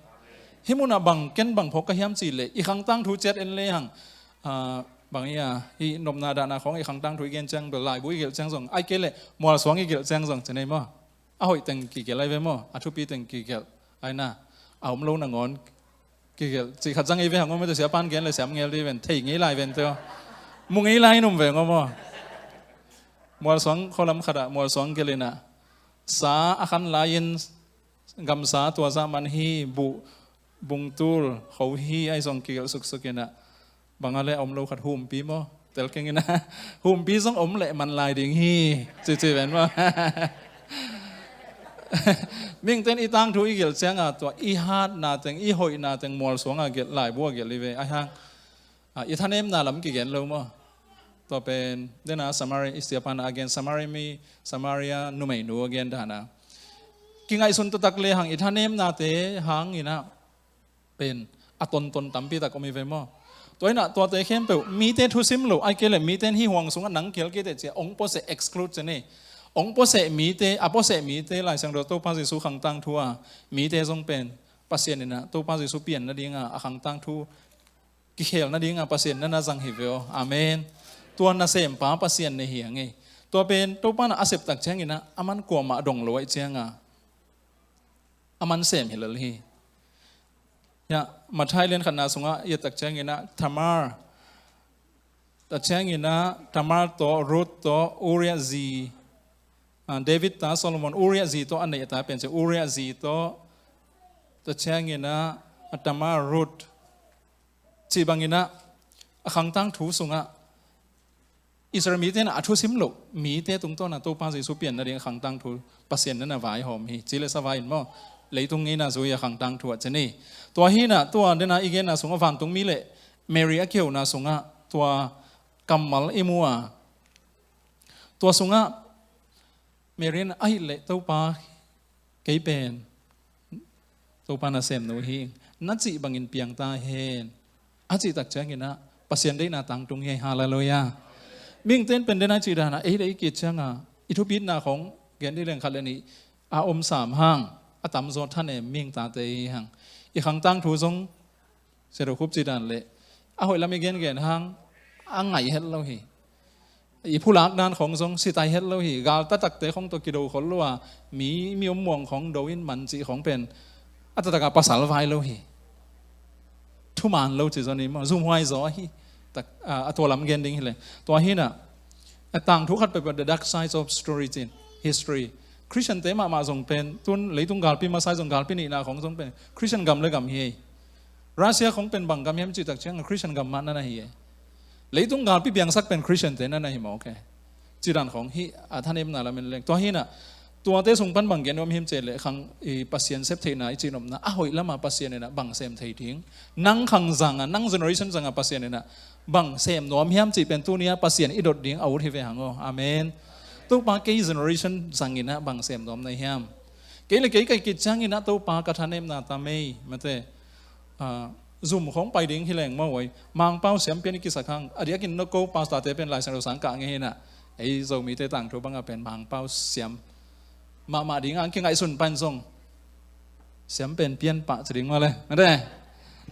Hih munah bang ken bang phawk ka hiam cih leh, i khangtang thu ciat en lehang, ah, bang hi a, hih nopna dahna khawng i khangtang thu i gen ciang bel laibu i gelh ciang zong, ai kei leh mualsuang i gelh ciang zong ci nei maw? A hoih teng kigelh ai ve maw? A thupi teng kigelh ai na. A om lo nangawn kigelh cih khat zang i ve hang maw? Mete siapan gen le siam ngel di ven, thei ngei lai ven teo. Mu ngei lai in um ve ngawm maw? Mualsuang khualam khatah mualsuang gelh inah, sa a khan lai-in gamsa tua zah man hi, buh, bungtul kho hi, ahi zong kigelh suksuk inah, bang a le a om lo khat, humpi maw? Tel keng inah, humpi zong om leh man lai ding hi, cici ven maw? Mihingte in i tangthu i gelh cianga tua i hatna teng, i hoihna teng mualsuanga gelh, laibu a gelh i ve. Ahi hang, ah, i thanemna lam kigen lo maw? Tua pen dena Samaria, i siapan a gen Samaria mi, Samaria numeinu a gen dana. Kingaihsun taktak lehang i thanemnate hang inah pen a tonton tampi tak om i ve maw? Tua inah tuate khempeuh mite thusim lo, ai kei leh mite in hih huang sungah nang kihel kei teh cia ong puaseh, exclude cia ni. Ong puaseh mite, a puaseh mite Lai Siangtho Topa Jesu khangtang thu a mite zong pen Pasian inah Topa Jesu pian nadinga a khangtang thu kikhel nadinga Pasian nana zang hi ve aw. Amen. Tua nasempa Pasian nei hi a ngei. Tua pen Topa na a septak cianginah aman kuamah dong lo aih cianga aman sem hi lel hi. Ya, Matthai lian khatna sungah i ettak cianginah Tamar, tak cianginah Tamar tawh, Ruth tawh, Uriah zi, ah, David ta Solomon Uriah zi tawh a neih a ta pen cia Uriah zi tawh, tak cianginah a Tamar, Ruth cih banginah a khangtang thu sungah Israel mite na a thusim loh mite tungtawna Topa Jesu pian nading a khangtang thu Pasian nana vaihawm hi. Ci le sa vai in maw, leitung ngeina zui a khangtang thu ah ci ni. Tua hinah tua dena i genna sungah vantungmi le Mary a kihona sungah tua kammal i mu a, tua sungah Mary in ahih leh Topa, kei pen Topa nasemnu hi ing, na cih bangin piang ta hen, a cihtak cianginah Pasian deihna tangtung hi. Halleluiah. Mihingte in pen dena i cih dana ei le ei kit cianga i thupitna khawng gen dih leng khat le nih a om sam hang, a tamzaw thanem mihing tate hi hang. I khangtang thu zong Sia Do Khup cih dan le a hoih lam i gengen hang a ngaih het lo hi. I phulak dan khawng zong sitai het lo hi. Gal tatakte khawng tawh kido khol lo a, mi, mi om muang khawng do in man cih khawng pen a taktakah pasal vai lo hi. Thuman lo ci zon i maw, zumhuai zaw ahi. Tak, a, a tua lam gen ding hi le. Tua hinah a tangthu khat peuhpeuh, the dark sides of story cin, history, Christian te mahmah zong pen, tun leitung galpi masa zong galpi nihna khong zong pen Christian gam le gam hi. Russia khong pen bang gam hiam cih tak ciang a Christian gam mah na na hi. Leitung galpi biangsak pen Christian te na na hi mawk e. Cidan khong hi a thanemna lamen leng. Tua hi na, tuate sung pan bang gen nuam hiam cih leh khang i Pasian sep theihna i cihnopna a hoih lama Pasian in a bang sem thei ding. Nang khang zanga, nang generation zanga Pasian in a bang sem nuam hiam cih pen tuni a Pasian i dot ding a ut hi ve hang aw. Amen. Topa kei generation zangin a bang sem nuam na hiam. Kei le kei kai kit ciangin a Topa ka thanemna ta mei, mate. Ah, zum khong pai ding hi leng maw oi. Mangpau siam pian i kisak hang. A diakin no ko pastor te pen Lai Siangtho sang kah ngei hi na. Ei Zomite tangthu banga pen Mangpau siam mahmah ding ang kingaihsun pan zong siam pen pian pah ci ding maw le. Mate.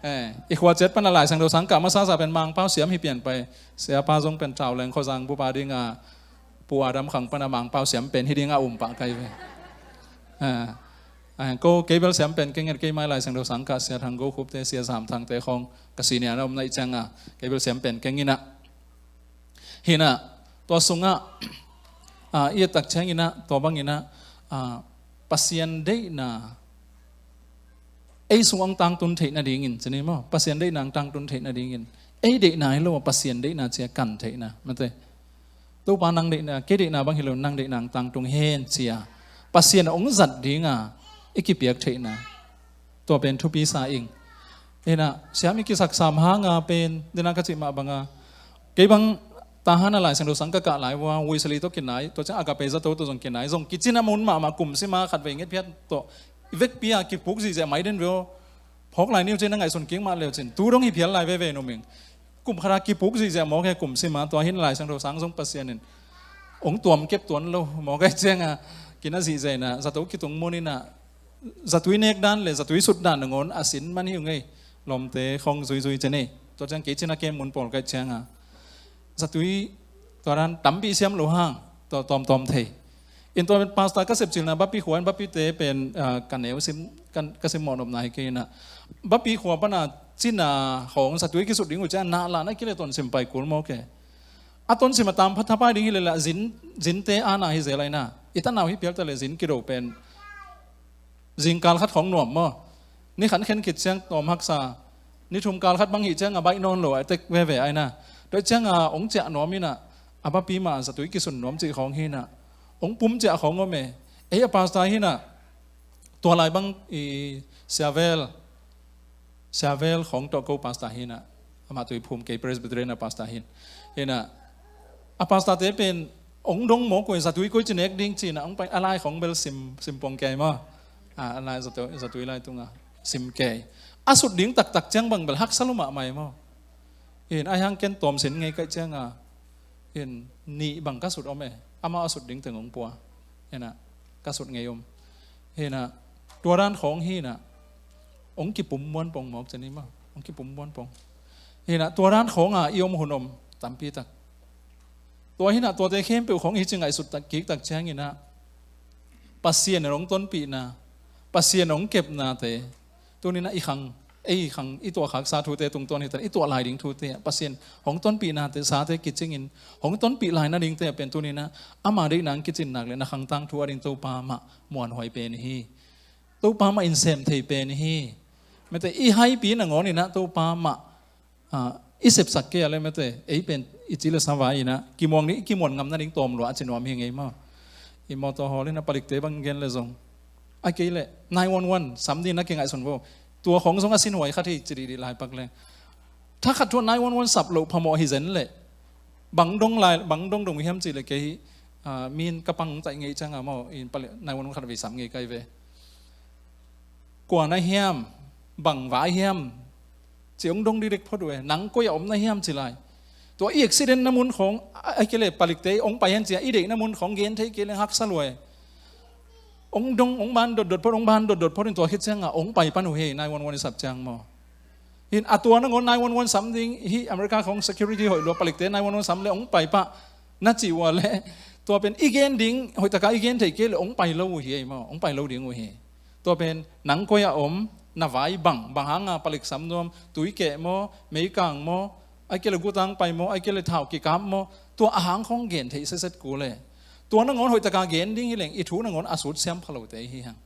Eh, i khua ciat pan a Lai Siangtho sang kah masa sa pen Mangpau siam hi pian pai. Siapa zong pen Thau Leng Khua Zang bupa ding a Pu Adam khang pan a Mangpau siam pen hi ding a um pah kai ve. Eh. Ah, ko kei bel siam pen keng et kei mai Lai Siangtho sang kah Sia Thang Go Khup te, Sia Zam Thang te khong ka senior na om na i ciang a kei bel siam pen keng in a. Hi na, tua sungah, ah, i et tak ciangin a, tua bangin a, ah, Pasian deihna ei sung ang tangtun theih nadingin, ci ni maw? Pasian deihna ang tangtun theih nadingin ei deihna hi lo a Pasian deihna cia kan theihna, mate. Topa nang deihna, kei deihna bang hi lo, nang deihna ang tangtung hen cia Pasian a ong zat dinga i kipiak theihna. Tua pen thupi sa ing. Hi na, siam i kisak sam hanga pen dena ka cih mah banga kei bang Tahan a Lai Siangtho sang ka kah lai ua, Wesley tawh kinai, tua ciang Agape zato tawh zong kinai, zong kicin a mun mahmah kum sima khat vei nget phiat tawh i vekpi a kipuk zihziah mai den veo. Phawk lai niu cin a ngaihsun kik mah leu cin tu dong hi phial lai veve numing. Kum khata kipuk zihziah mawk he kum sima tua hin Lai Siangtho sang zong Pasian in ong tuam kep tuan lo mawk he cianga kina zihziah ina zato kitung mun ina zatui nek dan le zatui sut dan nangawn a sin man hi uh ngei. Lawmte khong zuizui cin ei. Tua ciang kei cin a kem mun pawl kai cianga zatui tua dan tampi siam lo hang tua tawmtawm thei. In tua pen pastor ka sepcilna bapi khuan bapite pen, ah, ka neu sim, ka, ka sim mawhnopna hi kei ina. Bapi khua pana cina khong satui kisut ding uh ciang na la na kile ton sim pai kul mawk e. A ton sim a tam pha thapai ding hi le la zin, zinte ana hi zel aina. I tanau hi pial ta le zin kido pen zingkal khat khong nuam maw? Ni khan khen khit ciang tawm haksa. Ni thum kal khat bang hi ciang a baih nawn lo a tek veve aina. Tua ciang a ong ciah nuam ina a bapi ma zatui kisun nuam cih khong hi ina. Ong pum ciah khong om e. Ei a pastor hi ina. Tua lai bang i siavel. Siavel khong tawh ko pastor hi ina. Amah tui phum kei Presbyterian a pastor hin. Hi ina. A pastor te pen ong dong mawk uh e zatui koi ci nek ding ci ina ong pai a lai khong bel sim, sim pong kei maw? A, a lai zatui, zatui lai tunga sim kei. A sut ding taktak ciang bang bel haksa lo mahmah e maw? Hin ai hang ken tawm sin ngei kaih cianga hin nih bang ka sut om e. Amah a sut ding teng ong pua. Hi ina ka sut ngei om. Hi ina tua dan khong hi ina ong kipum muan pong mawk cian hi maw? Ong kipum muan pong. Hi ina tua dan khonga i om hun om tampi tak. Tua hi ina tuate khempeuh khong i ci ngaihsut tak kik tak ciang ina Pasian in ong tonpihna, Pasian ong kepnate, tuni ina i khang, ei khang, i tuah khaksa thute tungtawn hi ta, i tuah lai ding thute, Pasian hong tonpihnate, sate kicingin, hong tonpih lai nadingte pen tuni ina ama deihna ang kicin nak le na khangtang thu a ding Topa mah muanhuai pen hi. Topa mah in sem thei pen hi. Mete i haipi nangawn ina Topa mah, ah, i sepsak kei a le mete ei pen i ci le sa vai ina kimuang ni, i kimuan ngam nading tawm lua a ci nuam hi ngei maw? I mawtaw hawl ina palikte bang gen le zong a kei le nine one one sam ding na kingaihsun vo. Tua khong zong a sinhuai khat hi ci dihdih lai pak le. Thakhat thu a nine one one sap loh phamawh hi zen le bang dong lai, bang dong dong hiam ci le kei hi, ah, min ka pang taih ngei cianga maw in palik nine one one khat vei sam ngei kai ve. Kua na hiam, bang vai hiam, ci ong dong didik phot uh e, nang koi a om na hiam ci lai. Tua i accident na mun khong, a, a kei le palikte ong pai hen cia i deih na mun khong gen thei kei le haksa lua e. Ong dong, ong ban dotdot phot, ong ban dotdot phot in tua khit cianga ong pai pan uh hi nine one one i sap ciang maw? Hin a tua nangawn nine one one sam ding hi America khong security hoih lua palikte nine one one sam le ong pai pah na ci uh a le tua pen i gen ding hoih taka i gen thei kei le ong pai lo uh hi ei maw? Ong pai lo ding uh hi. Tua pen nang koi a om, na vai bang, bang hanga palik sam nuam, tui keh maw, meikang maw, ai kei le gutang pai maw, ai kei le thau kikap maw, tua a hang khong gen thei setset kul e. Tua nangawn hoihtaka gen ding hi leng i thu nangawn a sut siam pha lote hi hang.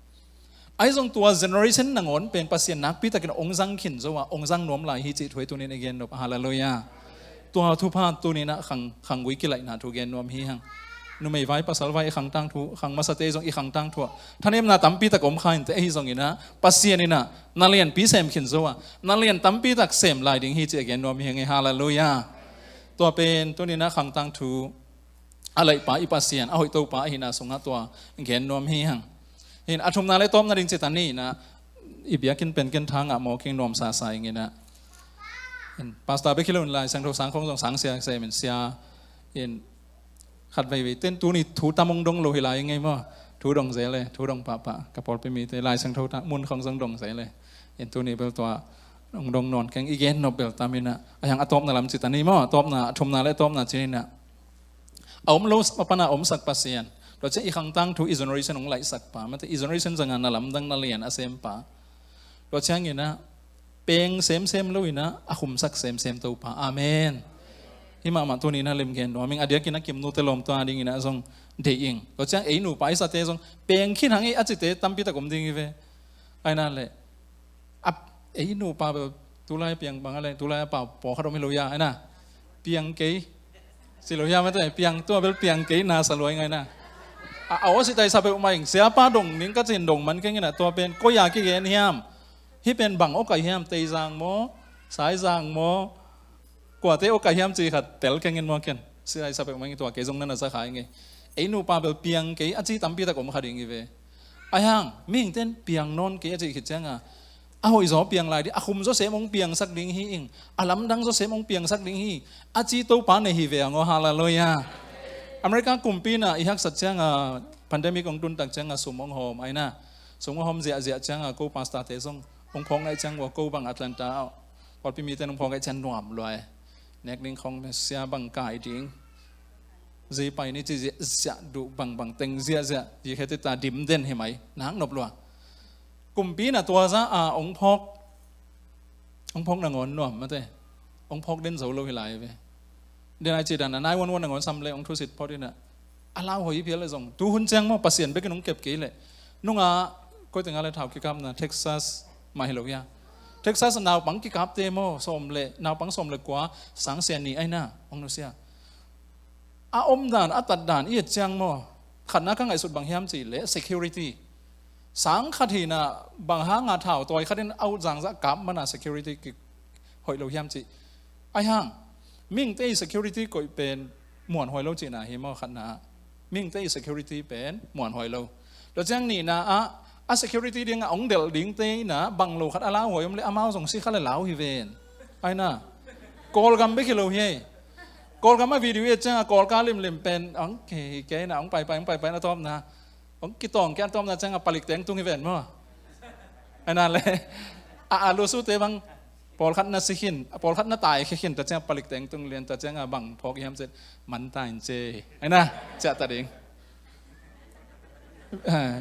Ahi zong tua generation nangawn pen Pasian nakpi takin ong zang khin zo a, ong zang nuam lai hi cih thu hi tunin i gen nop. Halleluiah. Tua thupha tuninah khang, khanggui kilaihna thu gen nuam hi hang. Numei vai pasal vai i khangtang thu, khang masate zong i khangtang thu ah thanemna tampi tak om kha in teh, ahi zonginah Pasian inah na lianpi sem khin zo a, na lian tampi tak sem lai ding hi cih a gen nuam hi hang e. Halleluiah. Tua pen tuninah khangtang thu a laihpa i Pasian, a hoihtopa ahina sungah tua gen nuam hi hang. Hin a thumna le tawpna ding cita ni inah i biakinn pen ken tha ngah mawk ing, nuamsa sa ing inah. Hin pastor bek hi lo in Lai Siangtho sang khong zong sang sia sem in sia in khat veivei ten tuni thu tam ong dong lo hi lai ing ei maw? Thu dong zel e, thu dong pahpah, ka pawlpi mite Lai Siangtho ta mun khong zong dong zel e. In tuni bel tua ong dong nawn keng, i gen nop bel tam inah. A hiang a tawpna lam cita ni maw? A tawpna, a thumna le a tawpna cin inah a om lo a pana omsak Pasian. Tua ciang i khangtang thu i generation ong laihsak pa, mate i generation zanga na lamdang na lian a sem pa. Tua cianginah peng semsem lo inah a khumsak semsem Topa. Amen. Hi mahmah tuninah lemgen nuam ing, a diakin a kimnute lawmta dinginah zong deih ing. Tua ciang ei nupa i sate zong peng khin hang ei a cite tampi tak om ding hi ve. Aina le a, ei nupa bel tulai piang bang a le tulai a pau pawlkhat om hi lo ia, aina piang kei. Si lo ia mate, piang tua bel piang kei na sa luai ngaina. A, a aw si tai sa peuh maing, siapa dong ning ka cin dong man keng ina, tua pen koi a kigen hiam? Hi pen bang aw kai hiam? Teizang maw? Saizang maw? Kuate aw kai hiam ci khat tel keng in maw ken. Si tai sa peuh maing, tua kei zong nana sa khai ngei. Ei nupa bel piang kei a ci tampi tak om kha ding hi ve. Ahi hang mihingten piang nawn kei a cih khit cianga a hoih zaw piang lai ding, a khum zawsem hong piangsak ding hi ing, a lamdang zawsem hong piangsak ding hi, a ci Topa nei hi ve ang aw. Halleluiah. America kumpi ina i haksat cianga pandemic hong tuntak cianga sum hong hawm aina, sum hong hawm ziahziah cianga ko pastorte zong hong phawk naih ciang ua, ko bang Atlanta ah pawlpi mite hong phawk naih ciang nuam luai. Nek ding khong Messiah bang kai ding, zi pai ni ci ziahziah, duh bangbang teng ziahziah, zi khete ta dim den hi mai, nak nop lua. Kumpi na tua za a ong phawk, ong phawk nangawn nuam mate, ong phawk den zo lo hi lai ve. Den ai ci dan a nine one one nangawn sam le ong thusit phawt ina a lau hoi phial le zong tu hun ciang maw Pasian bekin ong kep kei le. Nunga koi tenga le thau kikapna Texas mah hi lo hia, Texas naupang kikapte maw sawm le, naupang sawm le kua, sang sia ni aina ong nusia. A omdan a tatdan i et ciang maw, khatna ka ngaihsut bang hiam cih leh security. Sang khat hina bang hanga thau tawi khatin a ut zangzah kap mana security ki hoih lo hiam cih. Ahi hang mihingte i security koih pen muanhuai lo cihna hi maw? Khatna mihingte i security pen muanhuai lo. Tua ciang nihna ah a security dinga ong delh dingte ina bang lo khat a lauhuai om le amau zong si kha le lau hi ven. Aina Kawlgam bek hi lo hi ei. Kawlgam a video i et cianga Kawlka limlim pen ong kei kei na ong paipai ong paipai na tawpna ong kitawng kei a tawpna cianga palik teng tung hi ven maw? Aina le a a lusute bang pawlkhat na si khin, a pawlkhat na tai khe khin ta cianga palik teng tung lian ta cianga bang phawk hiam cit man ta in ce. Aina ciah ta ding.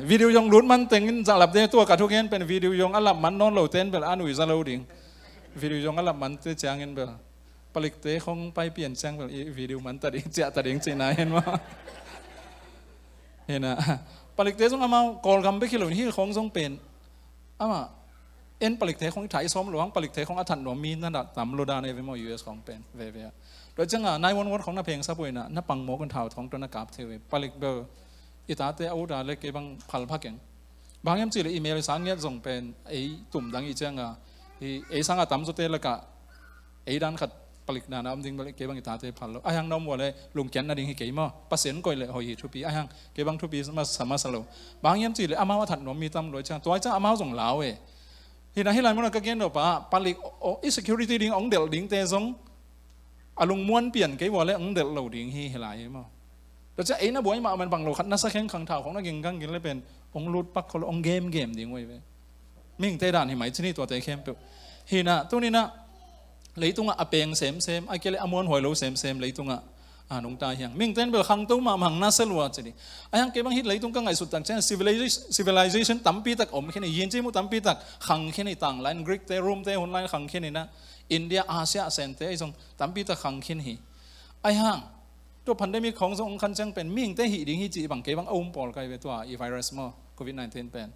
Video zong lut man tengin zah lapte tua ka thugen pen video zong a lap man nawn lo ten bel a nui za lo ding. Video zong a lap man te ciangin bel palikte khong pai pian ciang bel i video man ta ding, ciah ta ding cihna hen maw? Hena palikte zong amau Kawlgam bek hi lo in hi khong zong pen ama en palikte khong i thai sawm lo hang, palikte khong a that nuam mi na tam lo dan e ve maw? U S khong pen veve a. Tua cianga nine one one khong na phengsa puina na pang mawk un thau thong tua na kap thei ve. Palik bel i tate a uta le kei bang phal pha keng. Bang hiam cih le i mel i sang ngiat zong pen ei tum dang i cianga i ei sanga tamzawte lakah ei dan khat palik dana om ding bel kei bang i tate phal lo. Ahi hang na om ua le lungkiat nading hi kei maw? Pasian koih le hoih hi thupi. Ahi hang kei bang thupi masa masa lo. Bang hiam cih le amau a that nuam mi tam lo i ciang tua i ciang amau zong lau e. Hina hi lai muna ka gen lo pa palik i security ding ong delh dingte zong a lungmuan pian kei ua le ong delh lo ding hi hi lai hi maw? Tua ciang ei na buai mahmah bang lo khat na sa khengkhang thau khong na ginggang gin le pen ong lut pak khol ong gemgem ding uai ve. Mihingte dan hi mai cini tuate khempeuh. Hina tunina leitungah a peng semsem a kei le a muanhuai lo semsem leitungah a nungta hiang. Mihingten bel khangto mahmah hang na se lua cini. A hiang kei bang hit leitung ka ngaihsut tak ciang civilization, civilization tampi tak om khin hi. Yin cimu tampi tak khang khin hi. Tanglain Greek te, Rome te hun lai khang khin hi na. India, Asia sente ei zong tampi tak khang khin hi. Ahi hang Tua pandemic khawng zong hong khan ciang pen mihingte hih ding hi cih bang kei bang a um pawl kai ve, tua i virus maw, covid nineteen pen.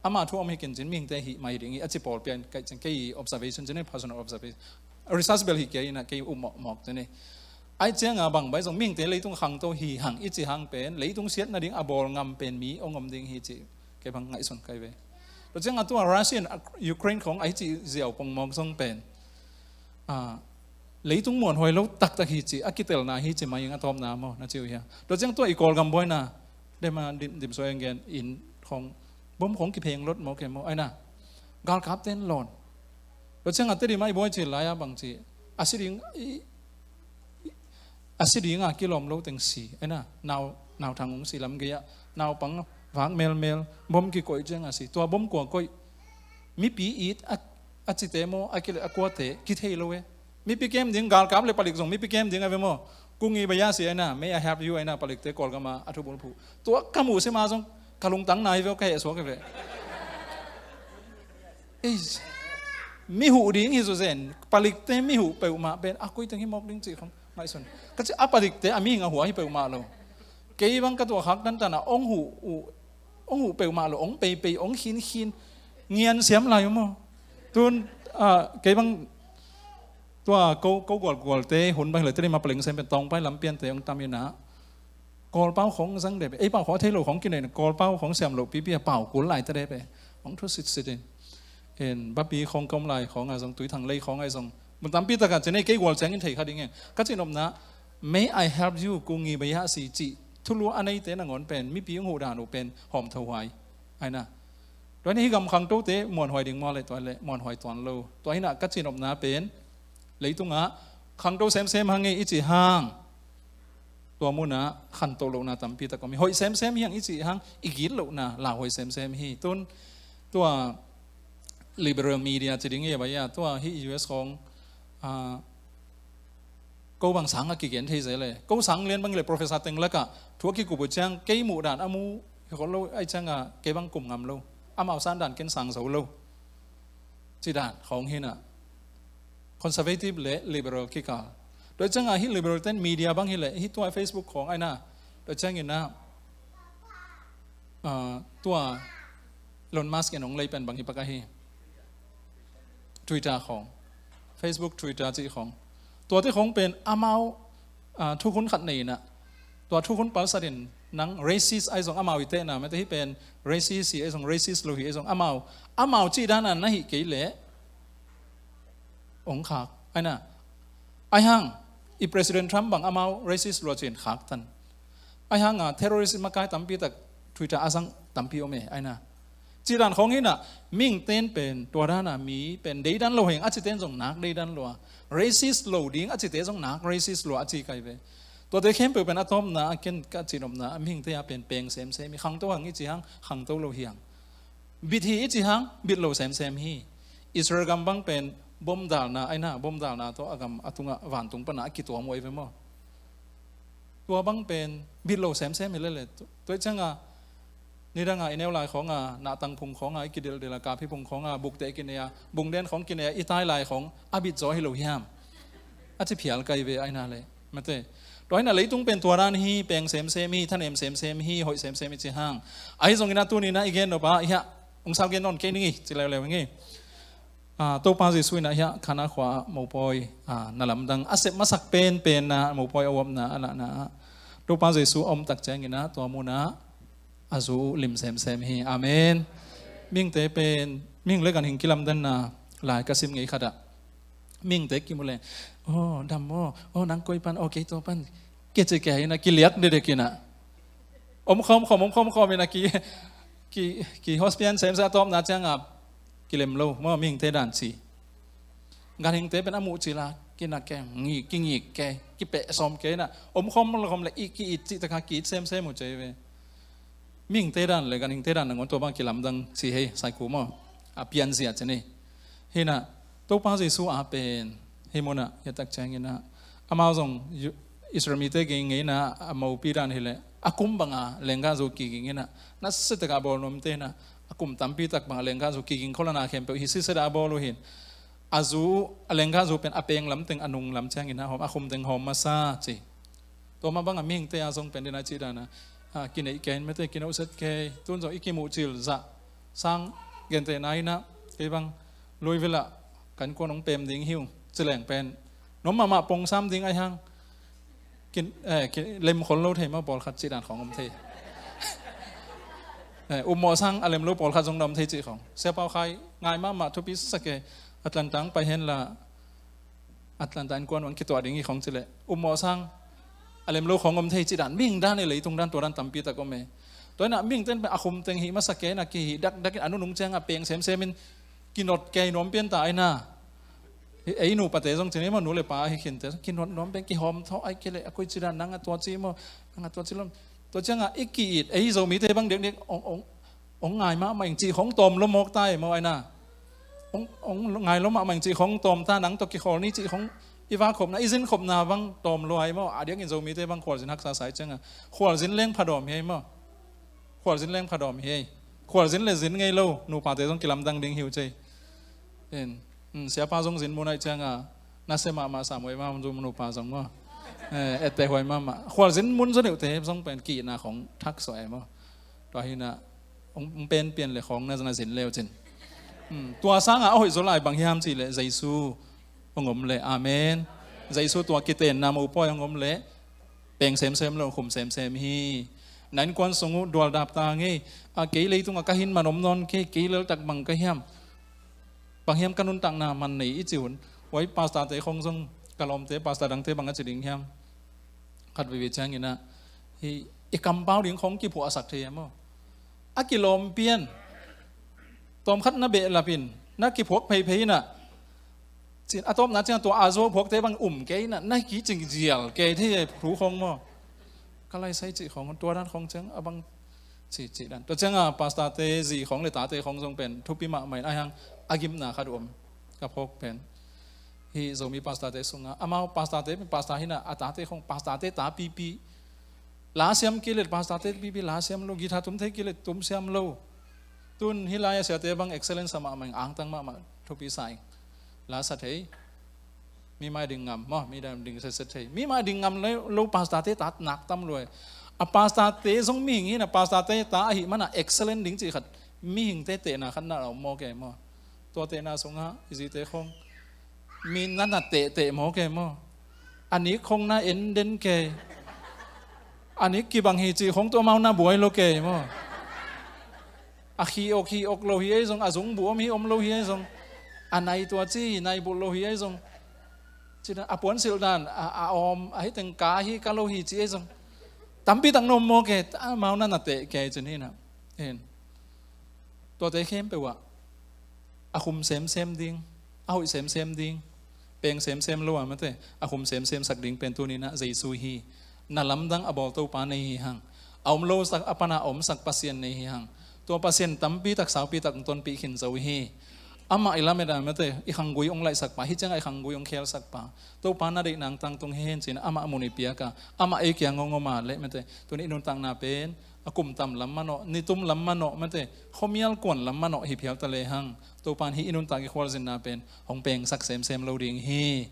Ama thu om hi ken cin mihingte hih mai ding hi a ci pawl pian kai ciang kei observation cin, personal observation. Research bel hi kei ina kei um mawk mawk cin. Ai cianga bang bai zong mihingte leitung khangto hi hang i ci hang pen leitung siat nading a bawl ngam pen mi hong om ding hi cih kei bang ngaihsun kai ve. Tua cianga tua Russian Ukraine khawng ahi cih ziau pongmawk zong pen, ah, leitung muanhuai lo taktak hi cih a kitelna hi cih mai ing a tawpna maw na ci uh hia? Tua ciang tua i Kawlgam buaina dema dim, dim suai ang gen in khawng bom khawng kipheng lot maw ke maw aina galkap ten lawn. Tua cianga Tedim a i buai cih lai-a bang cih a si ding i, a si dinga kilawm lo teng si aina nau, nau thang ung si lam gei-ah naupang vak melmel bom kikoih cianga si. Tua bom kua koih? Mipi it a, a cite maw a kile a kuate kithei lo e. Mipi kem ding, galkap le palik zong mipi kem ding a ve maw? Kungi baya si aina, may I help you aina, palikte Kawlgama a thubulphuh. Tua ka muh sima zong ka lungtang nai ve, ka hehsuak e ve. Ei, mi huh ding hi zu zen, palikte mi huh peuhmah pen a koi teng hi mawk ding cih khong ngaihsun. Ka ci a palikte a mihing a hua hi peuhmah lo. Kei bang ka tua khak tantan a ong huh uh, ong huh peuhmah lo, ong peipei, ong khinkhin, ngian siam lai uh maw? Tun, ah, kei bang tua ko, ko gualgualte hun bang hileh teri ma paleng sem pen tawngpai lampiante ong tam ina. Kawlpau khong zang dep ei pau khong a thei lo khong kinei na Kawlpau khong siam lo pipi a pau kul lai ta dep e. Ong thu sitsit in. En bapi khong kom lai khong a zong tui thang lei khong a zong mun tampi taka cine kei gual ciangin thei kha ding e. Ka cinopna, may I help you, kungi baya si cih thulu a neite nangawn pen mipi ong huh dan uh pen hawm tho huai aina. Tua hi gam khangtote muanhuai ding maw le tua le muanhuai tuan lo. Tua hina ka cinopna pen leitungah khangto semsem hang e i ci hang tua munah khanto lohna tampi tak om hi. Hoih semsem hi hang i ci hang i git lohna lauhuai semsem hi. Tun tua liberal media ci ding hi a bai a tua hi U S khong, ah, ko bang sang a kigen thei zel e. Ko sang lian bang le professor teng lakah thu a kikup uh ciang kei muh dan a mu hi khol lo ai cianga kei bang kum ngam lo. Amau san dan ken sang zo lo. Ci dan khong hina conservative le liberal kikal. Tua cianga hi liberal ten media bang hi le hi tua Facebook khong aina. Tua ciangina, ah, tua Elon Musk in ong lei pen bang hi pak ahi. Twitter khong, Facebook, Twitter cih khong. Tuate khong pen amau, ah, thukhun khat nei ina. Tua thukhun palsat in nang racist ai zong amau i tehna mete hi pen racist hi ai zong racist lo hi ai zong amau, amau cih dana na hi kei leh ong khak aina. Ai hang i President Trump bang amau racist lua cin khak tan. Ai hanga terrorist makai tampi tak Twitter a zang tampi om e aina. Ci dan khong hina mihing ten pen tua dana mi pen deidan lo heng a citen zong nak deidan lua. Racist lo ding a cite zong nak racist lua a ci kai ve. Tuate khempeuh pen a tawpna a ken ka cinopna a mihingte a pen peng semsem hi khangto hang i ci hang khangto lo hi hang. Bit hi i ci hang bit lo semsem hi. Israel gam bang pen bom dalna aina, bom dalna tawh a gam a tungah vantung pana a kituam uh ai ve maw? Tua bang pen bit lo semsem hi lele. Tua i cianga nidanga i neu lai khonga nahtang phung khonga i kideldel a kapi phung khonga bukte kinei a bungden khong kinei a i tai lai khong a bit zaw hi lo hiam? A ci phial kai ve aina le mate. Tua hina leitung pen tua dan hi peng semsem hi thanem semsem hi hoih semsem hi ci hang. Ahi zongina tunina i gen nop a i hah ung sal gen nawn kei ning i ci leuleu ing i. Ah, Topa Jesu ina hiah Kana khua ah mopawi, ah, na lamdang a sep masak penpenna mopawi a uapna a lahna ah Topa Jesu a omtak ciangina tua munah a zu uh lim semsem hi. Amen. Mihingte pen mihing le ganhing kilamdanna lai ka sim ngei khatah mihingte kimu le, oh, dam maw, oh, nang koi pan, oh, kei tua pan, kece kei ina kiliak dedek ina. Om khawm khawm om khawm khawm ina ki, ki, ki hospian semsa a tawpna cianga kilem lo maw mihingte dan ci. Ganhingte pen a muh cila kina ke, ngi, kingik ke, kipeh sawm ke ina. Om khawm lo khawm le i ki it cih taka ki it semsem uh cei ve. Mihingte dan le ganhingte dan nangawn tua bang kilamdang ci hei saiku maw. A pianzia ceni. Hina Topa Jesu a pen hei munah hiatak ciangina amau zong Israel mite ging ngeina a mopi dan hileh a kum banga lenggah zu kiging ina nasia taka a bawl nuamte ina a kum tampi tak banga lenggah zu kiging kholana khempeuh hi siseda a bawl uh hin a zu a lenggah zu pen a peng lamteng a nung lam ciangina hawm a khum teng hawm masa ci. Tua mah bangah mihingte a zong pen dena cih dana, ah, kineih kei, mete kinawhset kei, tun zong i kimuh cil zah sang gentehna inah, kei bang Louisville ah kan kuan hong pem ding hi ung, ci leng pen nuam mahmah pong sam ding ahi hang, kin, eh, kin, lemkhol lo thei mah, pawlkhat cih dan khawng om thei. Eh, upmawh sang a lem lo pawlkhat zong na om thei cih khawng. Sia Pau Khai ngai mahmah, thupi sa kei, Atlanta ang pai hen la, Atlanta innkuan uh ang kituah ding hi khawng ci leh, upmawh sang a lem lo khawng om thei cih dan, mihing dan i leitung dan, tua dan tampi tak om e. Tua inah mihingte in pen a khum teng hih masa kei inah kihih dakdak in a nunung ciangah peng semsem in kinot kei nuam pian ta ahi na. Ei nupate zong ci ni maw, nu le pa ahi khinte zong kinot nuam pen, kihawm thawh ahi kei leh a koi ci dan, nang a tua ci maw, nang a tua ci lom. Tua ciangah i ki-it, ei Zomite bang dekdek ong, ong, ong ngai mahmah ing cih khawng tawm lo mawk ta e maw ahi na. Ong, ong ngai lo mahmah ing cih khawng tawm ta, nang tawh kikhawl ni cih khawng i va khopna, i zin khopna bang tawm lo ahi maw. A diakin Zomite bang khualzin haksa sa ih ciangah, khualzin leng phadawm hi ei maw. Khualzin leng phadawm hi ei. Khualzin le zin ngei lo nupate zong kilamdang ding hi uh cei. In, mm, siapa zong zin mun aih ciangah nasia mahmah sam huai mahmah, zong nupa zong maw. Eh, etteh huai mahmah. Khualzin mun zaw deuhte zong pen kihna khawng thak suah e maw. Tua hi na, hong, hong pen pian le khawng na, na zin leu cin. Hmm, tua sangah a hoih zaw lai bang hiam cih leh Jesu hong om leh. Amen. Jesu tua kitenna mopawi hong om leh peng semsem lo, khum semsem hi. Na innkuan sung uh dualdap ta ngei. A, kei leitungah ka hin man om nawn kei, kei leltak bang ka hiam, bang hiam ka nuntakna man nei i ci un. Huai pastorte khawng zong, ka lawmte pastor dangte bang a ci ding hiam, khat veve cianginah, hi, i kampau ding khawng kiphuahsak thei e maw. A kilawm pian, tawmkhat na behlap in na kiphuak pheiphei inah, cin a tawpna ciang tua a zuau phuakte bang um kei inah, na kicing zial kei thei e thu khawng maw. Ka laisai cih khawng, tua dan khawng ciang a bang cih, cih dan. Tua ciangah pastorte zi khawng le tate khawng zong pen thupi mahmah in, ahi hang a gimna khat uh om ka phawk pen. Hih Zomi pastorte sungah, amau pastorte pen pastor hi na, a tate khawng pastorte ta pipi. La siam kei leh pastorte pipi la siam lo, guitar tum thei kei leh tum siam lo. Tun hih lai-ah siate bang excellence mahmah ing, angtang mahmah, thupi sa ing. La sa thei. Mi mai ding ngam maw, mi dam ding setset thei. Mi mai ding ngam lo, lo pastorte ta nak tam lua e. A pastorte zong mihing hi na, pastorte ta ahih mana excellent ding cih khat, mihingte tehna khat na om maw kei maw. Tua tehna sungah i zite khawng mi na na tehteh maw kei maw. A nik khawng na en den kei. A nik kibang hi cih khawng tua amau na buai lo kei maw. A khi ok, khi ok lo hi ei zong, a zungbu om hi om lo hi ei zong, a nai tua ci hi, nai bulh lo hi ei zong, ci dan, a puansilh dan a, a awm, a hi teng ka hi ka lo hi ci ei zong, tampi tak na om maw kei, amau na na teh kei cin hi na. Hin. Tuate khempeuh ah a khum semsem ding, a hoih semsem ding, peng semsem lo a mate, a khum semsem sak ding pen tuni-in ah Jesu hi. Na lamdang a bawl Topa nei hi hang. A om lo sak, a pana a omsak Pasian nei hi hang. Tua Pasian tampi tak, saupi tak tonpih khin zo hi. Amah i lamet a mate, i khanggui hong laihsak pa, hih ciangah i khanggui hong khelsak pa. Topa na deih nangtang tung hen ci-in amah mun i piak a, amah ei kiang hong om a leh mate, tuni i nuntakna pen a kum tam lam manawh, ni tum lam manawh mate, khuamial kuan lam manawh hi phial ta lehang, Topa in hih i nuntak i khualzinna pen hong pengsak semsem lo ding hi.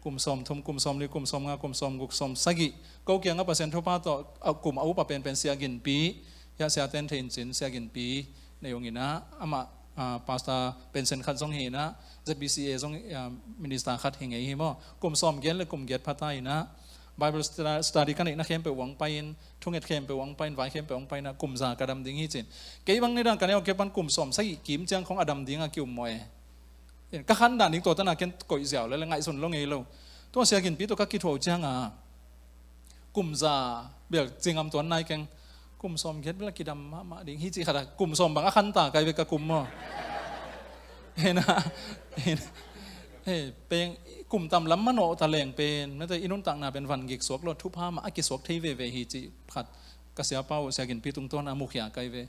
Kum sawm thum, kum sawm li, kum sawm nga, kum sawm guk, sawm sagih, ko kiangah Pasian thupha tawh a kum a up a penpen Sia Ginpi, hiah siate in thei in cin, Sia Ginpi nei ung in ah, amah, ah, pastor pension khat zong hi in ah, Z B C A zong, ah, minister khat hi ngei hi maw. Kum sawm giat le kum giat pha ta in ah, Bible stu-, study ka neihna khempeuh uh hong pai-in, thunget khempeuh uh hong pai-in, vai khempeuh uh hong pai-in ah, kum za ka dam ding hi cin. Kei bang nidang ka neu kei pan kum sawm sagih kim ciang khawng a dam ding a ki-um mawh e. Ka khan dan ding tua tan a ken koih ziau le, le ngaihsun lo ngei lo. Tua Sia Ginpi tawh ka kithuah uh ciangah, kum za bel ci ngam tuan nai keng. Kum sawm giat bel a kidam mahmah ding hi cih khat a, kum sawm bang a khan ta kai ve ka kum maw. Hena, hena. He, peng, kum tam lam manawh ta leng pen, mate, i nuntakna pen van gik suak lo, thupha mah a kisuak thei veve hi cih khat ka siapa uh Sia Ginpi tungtawn a mukhia kai ve.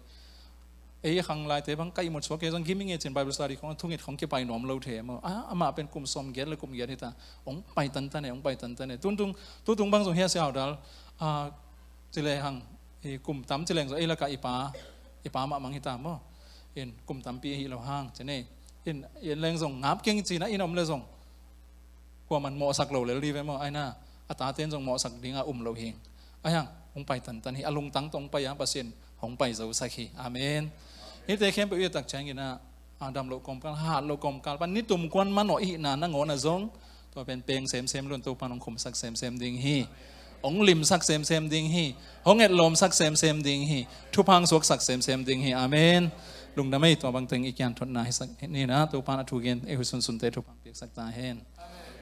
Ei khang laite bang ka ihmut suak kei zong gim i ngei cin, Bible study khawng, thungit khawng kipai nuam lo thei maw. A, amah pen kum sawm giat le kum giat hi ta. Hong pai tantan e, hong pai tantan e. Tuntung, tutung bang zong hiah Sia Hau Dal, a, ci lehang, i kum tam ci leng zong ei lakah i pa, i pa mahmah hi ta maw. In kum tampi hi lo hang, ci ne. In, in leng zong ngap keng ci na in om le zong. Kua man mawhsak lo lel di ve maw, ai na. A taten zong mawhsak dinga um lo hi. Ahi hang hong pai tantan hi. A lungtang tawh hong pai a, Pasian hong pai zosak hi. Amen. Hihte khempeuh i tak ciangin ah, a dam loh kawmkal, hat loh kawmkal pan nitum kuan manawh i hihna nangawn ah zong, tua pen peng semsem lo-in Topa'n hong khumsak semsem ding hi. Hong limsak semsem ding hi. Hong etlawmsak semsem ding hi. Thupha hong suaksak semsem ding hi. Amen. Lungdam ei, tua bangteng i kianthotna hisak ni in ah, Topa'n a thugen ei hun sunsunte thupha hong piaksak ta hen.